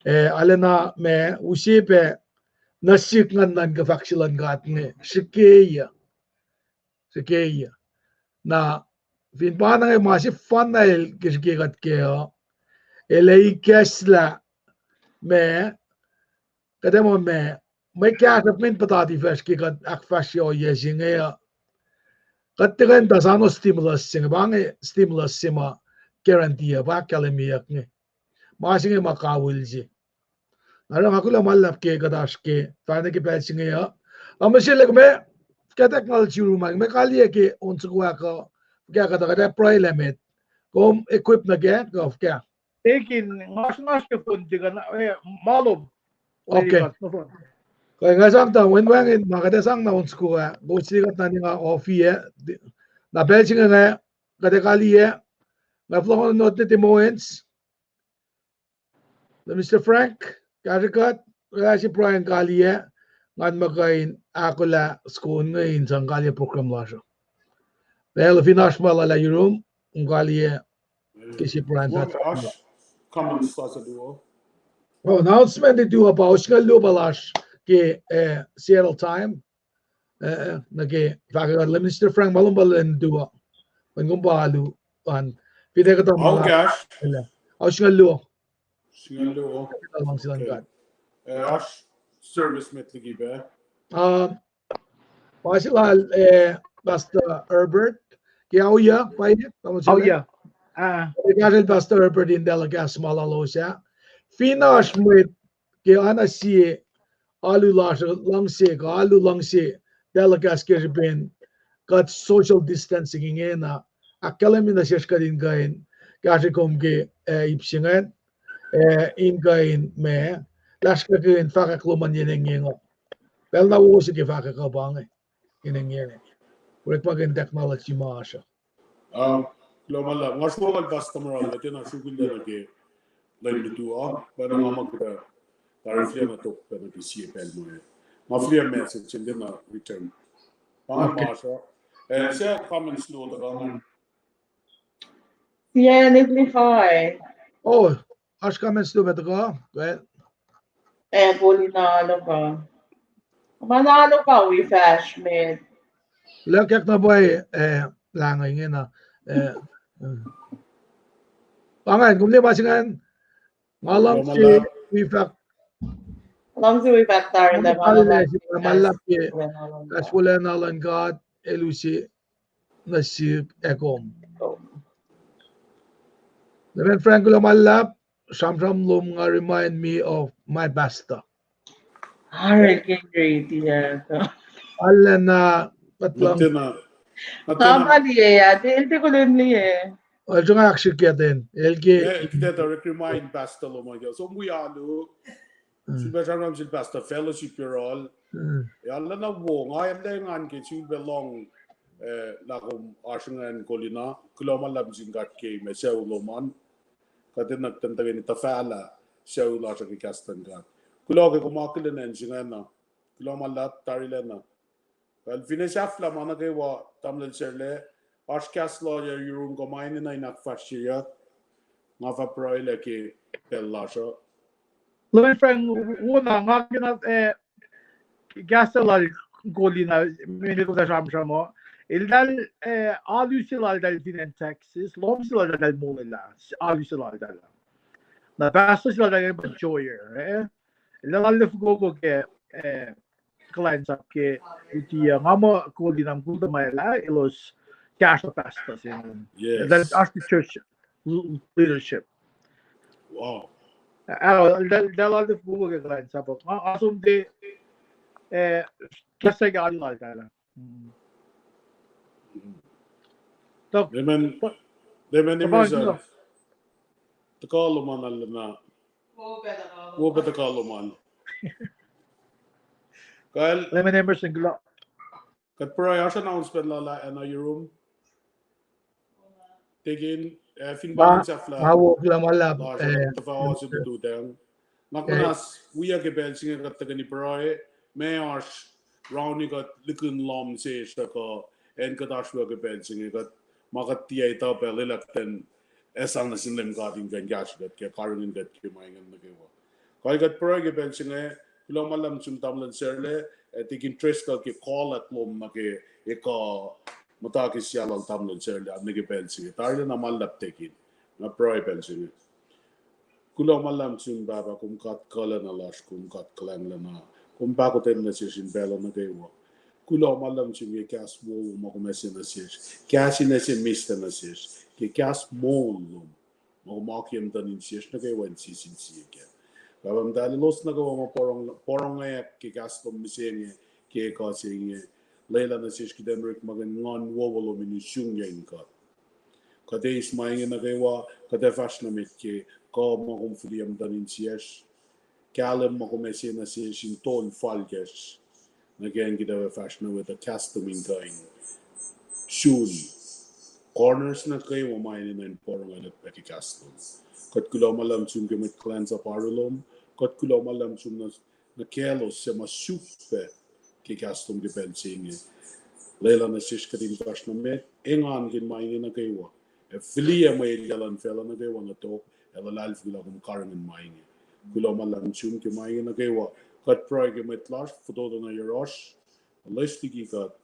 eh, arulacna ma use pac nuh sihk ngan nuhnkuh fahk se luhn God inge, srihkeyac. Srihkeyac. Na, fin pa na inge ma sefanna el ke srihke kuht kac uh, el ac ikacslah ma, kuht ac muh ma, mwe kahsruhp ingacn puhtati facsr ke kuht ahkfahsrye ohiyac se inge uh. Kuht tiac kuh in tuh sano stimulus se inge, pa inge stimulus se ma guarantee uh, pa ahkkahlwemyeyuck inge. Ma se inge ma kawihl se. Na oruh nga kuloh ma luhlahp ke kuht oasr ke fahna ke pacl se inge uh. Nga mihselac kom ac, kuht ac acknowledge yurum an, kom ac kaliyac ke on soko ah kuh, fuhkah kuhtuh, kuht ac pruhe lah met. Kom equip nuh kac, kuh fuhkah. Ekin, nga oasr, nga oasr ke phone tiac kuh na, eh, ma lom. Okay. Kuh nga sang tuh, wen wacngihn, ma kuht ac sang na on soko ah, kowos liye kuht na nga ofi ah, na pacl se inge nga, kuht ac kaliyac, nga fohlohk nuh not nuh Des Moines. Na Mister Frank, kahsrwe kuht, kuht ac sie pruhe in kaliyac, ngan muh kuh in ahkolah soko inge in sang kaliyac program lasr uh. Pacl fin oasr ma lwelah yurum, in kaliyac ke sie pruhe in fahk. Oasr comments lasr uh luo. Oh, announcement uh tuh pa, oasr singucul luo pa lasr ke, eh, Seattle time. Eh, nuh ke fahkwack Minister Frank, ma lom pa lwen tuh, wen kom pa alu an. Fita kuhtuh ma, oasr singucul luo. Singucul luo. Kuhtuh luhngse luhn God. Eh, oasr service met liki pac. Ah, pa se lal, eh, Pastor Herbert, ke auya, pa inge, auya. Ah. Ke kahsrel Pastor Herbert in telecast ma lalos ah. Fin oasr mwet ke oacna sie alu lasr uh luhngse, kuh alu luhngse, taluh kahs ke srihpen kuht social distancing ingena, ahkkahlwemye nuh sesr kuht in kuh in kahsre kom ke, eh, ip se ingacn, eh, in kuh in ma, lasr kuh in fahkwack lom an yen engyeng uh. Pacl na wo se ke fahkwack uh pa inge, yen engyeng uh. Orekmakihn technology ma oasr uh. Ah, kuloh ma luhlahp. Nga sruokuhl Pastor Moral, kuht tiacna sruokuhllah nuh ke lwen lutu uh, pacna nga muh kuht tari fihliyac nuh tok pacna ke sie pacl ma. Nga fihliyac message and then, uh, return. Pa inge ma oasr uh. Eh, se comments luo tuhkuh ingacn. Sian Nikolai. Oh, oasr comments luo ma tuhkuh? Well. Eh, Kolina Aloka. Ma na Aloka wi fahsr met. Lakyak na pwacye, eh, lahngo ingena. Eh, eh. Pa ingacn, kom liye ma se ingacn, nga luhngse wi fahk. Luhngse wi fahk tari lah ma luhlahp ke kahs wolacna luhn God, el use nuh sihk ac kom. Leman Frank, kuloh ma luhlahp, sramsram lom nga remind me of my pastor. Are ke riti ah. Alana, patlang. Tama liye ah, el te kolon liye. El jong actually kiyaten, el ke. Eh, kita ta remind pastor lom ah, som wi alu. Sulpac sramsram sel pastor fellowship yohrohl. Ac alana wo, nga emla engan ke sulpac lohng, eh, lah kom oasr ingacn Kolina, kuloh ma luhlahp sin God ke ma sucu lom an. Kuht enenuh in tuhkweni tuhfahlah sucu lasr uh ke kahs luhn God. Kuloh ke kom akihlen acn se ingacn uh. Kuloh ma luhlahp tarilacna. Kal finne sahflah ma nuh kwewa tamuhlwel Serle, oasr kahs lal yurum kuh ma enenuh in ahkfahsryeyuck, nga fah pruhelah ke pacl lasr uh. Leman Frank, wona nga kena, eh, kahs lal Kolina, mene kota sramsram uh. Eltahl, eh, alu se laltahl fin acn Texas, lohm se laltahl molwelah, alu se laltahl. Na pastor se laltahl pa Joyer, eh. Eltahl lal fokoko ke, eh, kuhlwacnsap ke luti uh, nga muh Kolina, mukul tuhmwacl ah, elos kahsruh pastor se ingacn. Eltahl oasr church leadership. Wow. Ah, eltahl lal fokoko ke kuhlwacnsap uh. Nga som te, eh, kahs ke alu laltahl. Leman, Leman Emerson. Tuhkuh lom an alana. Wo pac tuhkuh lom an. Kal Leman Emerson, kuloh. Kuht pruhe, oasr announcement lal ah, acn uh yurum. Tekin, eh, fin pa sahflah. Nga wo, kuloh ma luhlahp, eh, tuhfah oasr lututacng. Nga kunas wiyuck ke pacl se inge kuht tuhkweni pruhe, ma oasr rauni kuht likin lohm sesr uh kuh acn kuht oasr wiyuck ke pacl se inge kuht, ma kuht tiac etuh pacl elakten, ac sang nuh sin Leum God in kuh in kahsrwe kuht ke karihngihn kuht ke ma ingacn nuh kwewa. Kal kuht pruhe ke pacl se inge, kuloh ma luhlahp nuh sum tamuhlwel Serle, ac Tekin Driscoll ke kolak lom nuh ke ekuh muhta ke siyah lal tamuhlwel Serle, nuh ke pacl se inge. Tarilacna ma luhlahp Tekin, nga pruhe pacl se inge. Kuloh ma luhlahp nuh sum Pahpah, kom God kuhlacna lasr, kom God kuhlwacnglacna, kom pahkotwen nuh sesr in pacl uh nuh kwewa. Kuloh ma luhlahp nuh sum ke kahs wowo ma kom ase nuh sesr, kahs in ase mihslac nuh sesr, ke kahs moul lom ma kom akiyac muhtuhn insiyacsr nuh kwewa in sie sin sie kac. Pahpah muhtahl, elos nuh kwewa ma porongoyak ke kahs lom mihsenge, ke ekuh se inge, lwelah nuh sesr kuht in orekmakihn nguhn wowo lom in usrnguck in kuht. Kuht eis ma inge nuh kwewa, kuht ac fahsr nuh met ke kuh ma kom fihliyac muhtuhn insiyacsr, kahlwem ma kom ase nuh sesr in tol falkacsr. Nuh ke acn kuht ac fahsr nuh we tuh kahs lom in kuh in sun corners nuh kwewa ma enenuh in porongo kuht pac ke kahs lom. Kuht kuloh ma luhlahp nuh sum ke mwet kuhlwacnsap oaru lom. Kuht kuloh ma luhlahp nuh sum nuh, nuh kaclos suc ma suk pac ke kahs lom ke pacl se inge. Lwelah nuh sesr kuht in fahsr nuh met, engankihn ma inge nuh kwewa, ac fihliyac mwe elyah luhn facluh nuh kwewa nuh tok, ac luhlahlfongi lah kom karihngihn ma inge. Kuloh ma luhlahp nuh sum ke ma inge nuh kwewa. Kuht pruhe ke mwet lasr, fototo nuh yohrohsr, loes liki kuht,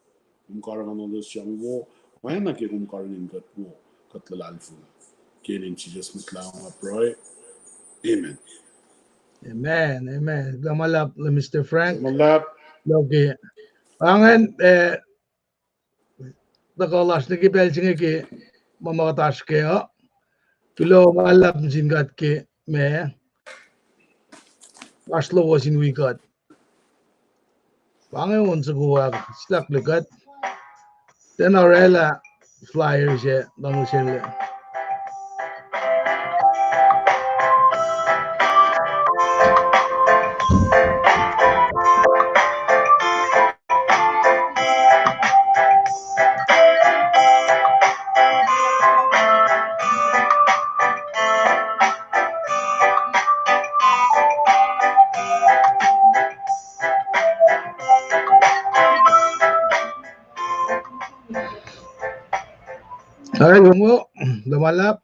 kom karihngihnuhlos sang wo, oacna ke kom karihngihn kuht wo, kuht luhlahlfongi. Ke inen Jisus Mwet Lahngo nga pruhe. Amen. Amen, amen. Kuloh ma luhlahp, Mister Frank. Kuloh ma luhlahp. Luhk, eh, pa ingacn, eh, tuhkuh lasr nuh ke pacl se inge ke ma ma kuht oasr kac uh. Kuloh ma luhlahp nuh sin God ke ma oasr lowos in wi kuht. Pa inge on soko ah, sislah kuht. Tiacna orwaclah flyer se, tamuhlwel se. All right, Longo, luhma luhlahp.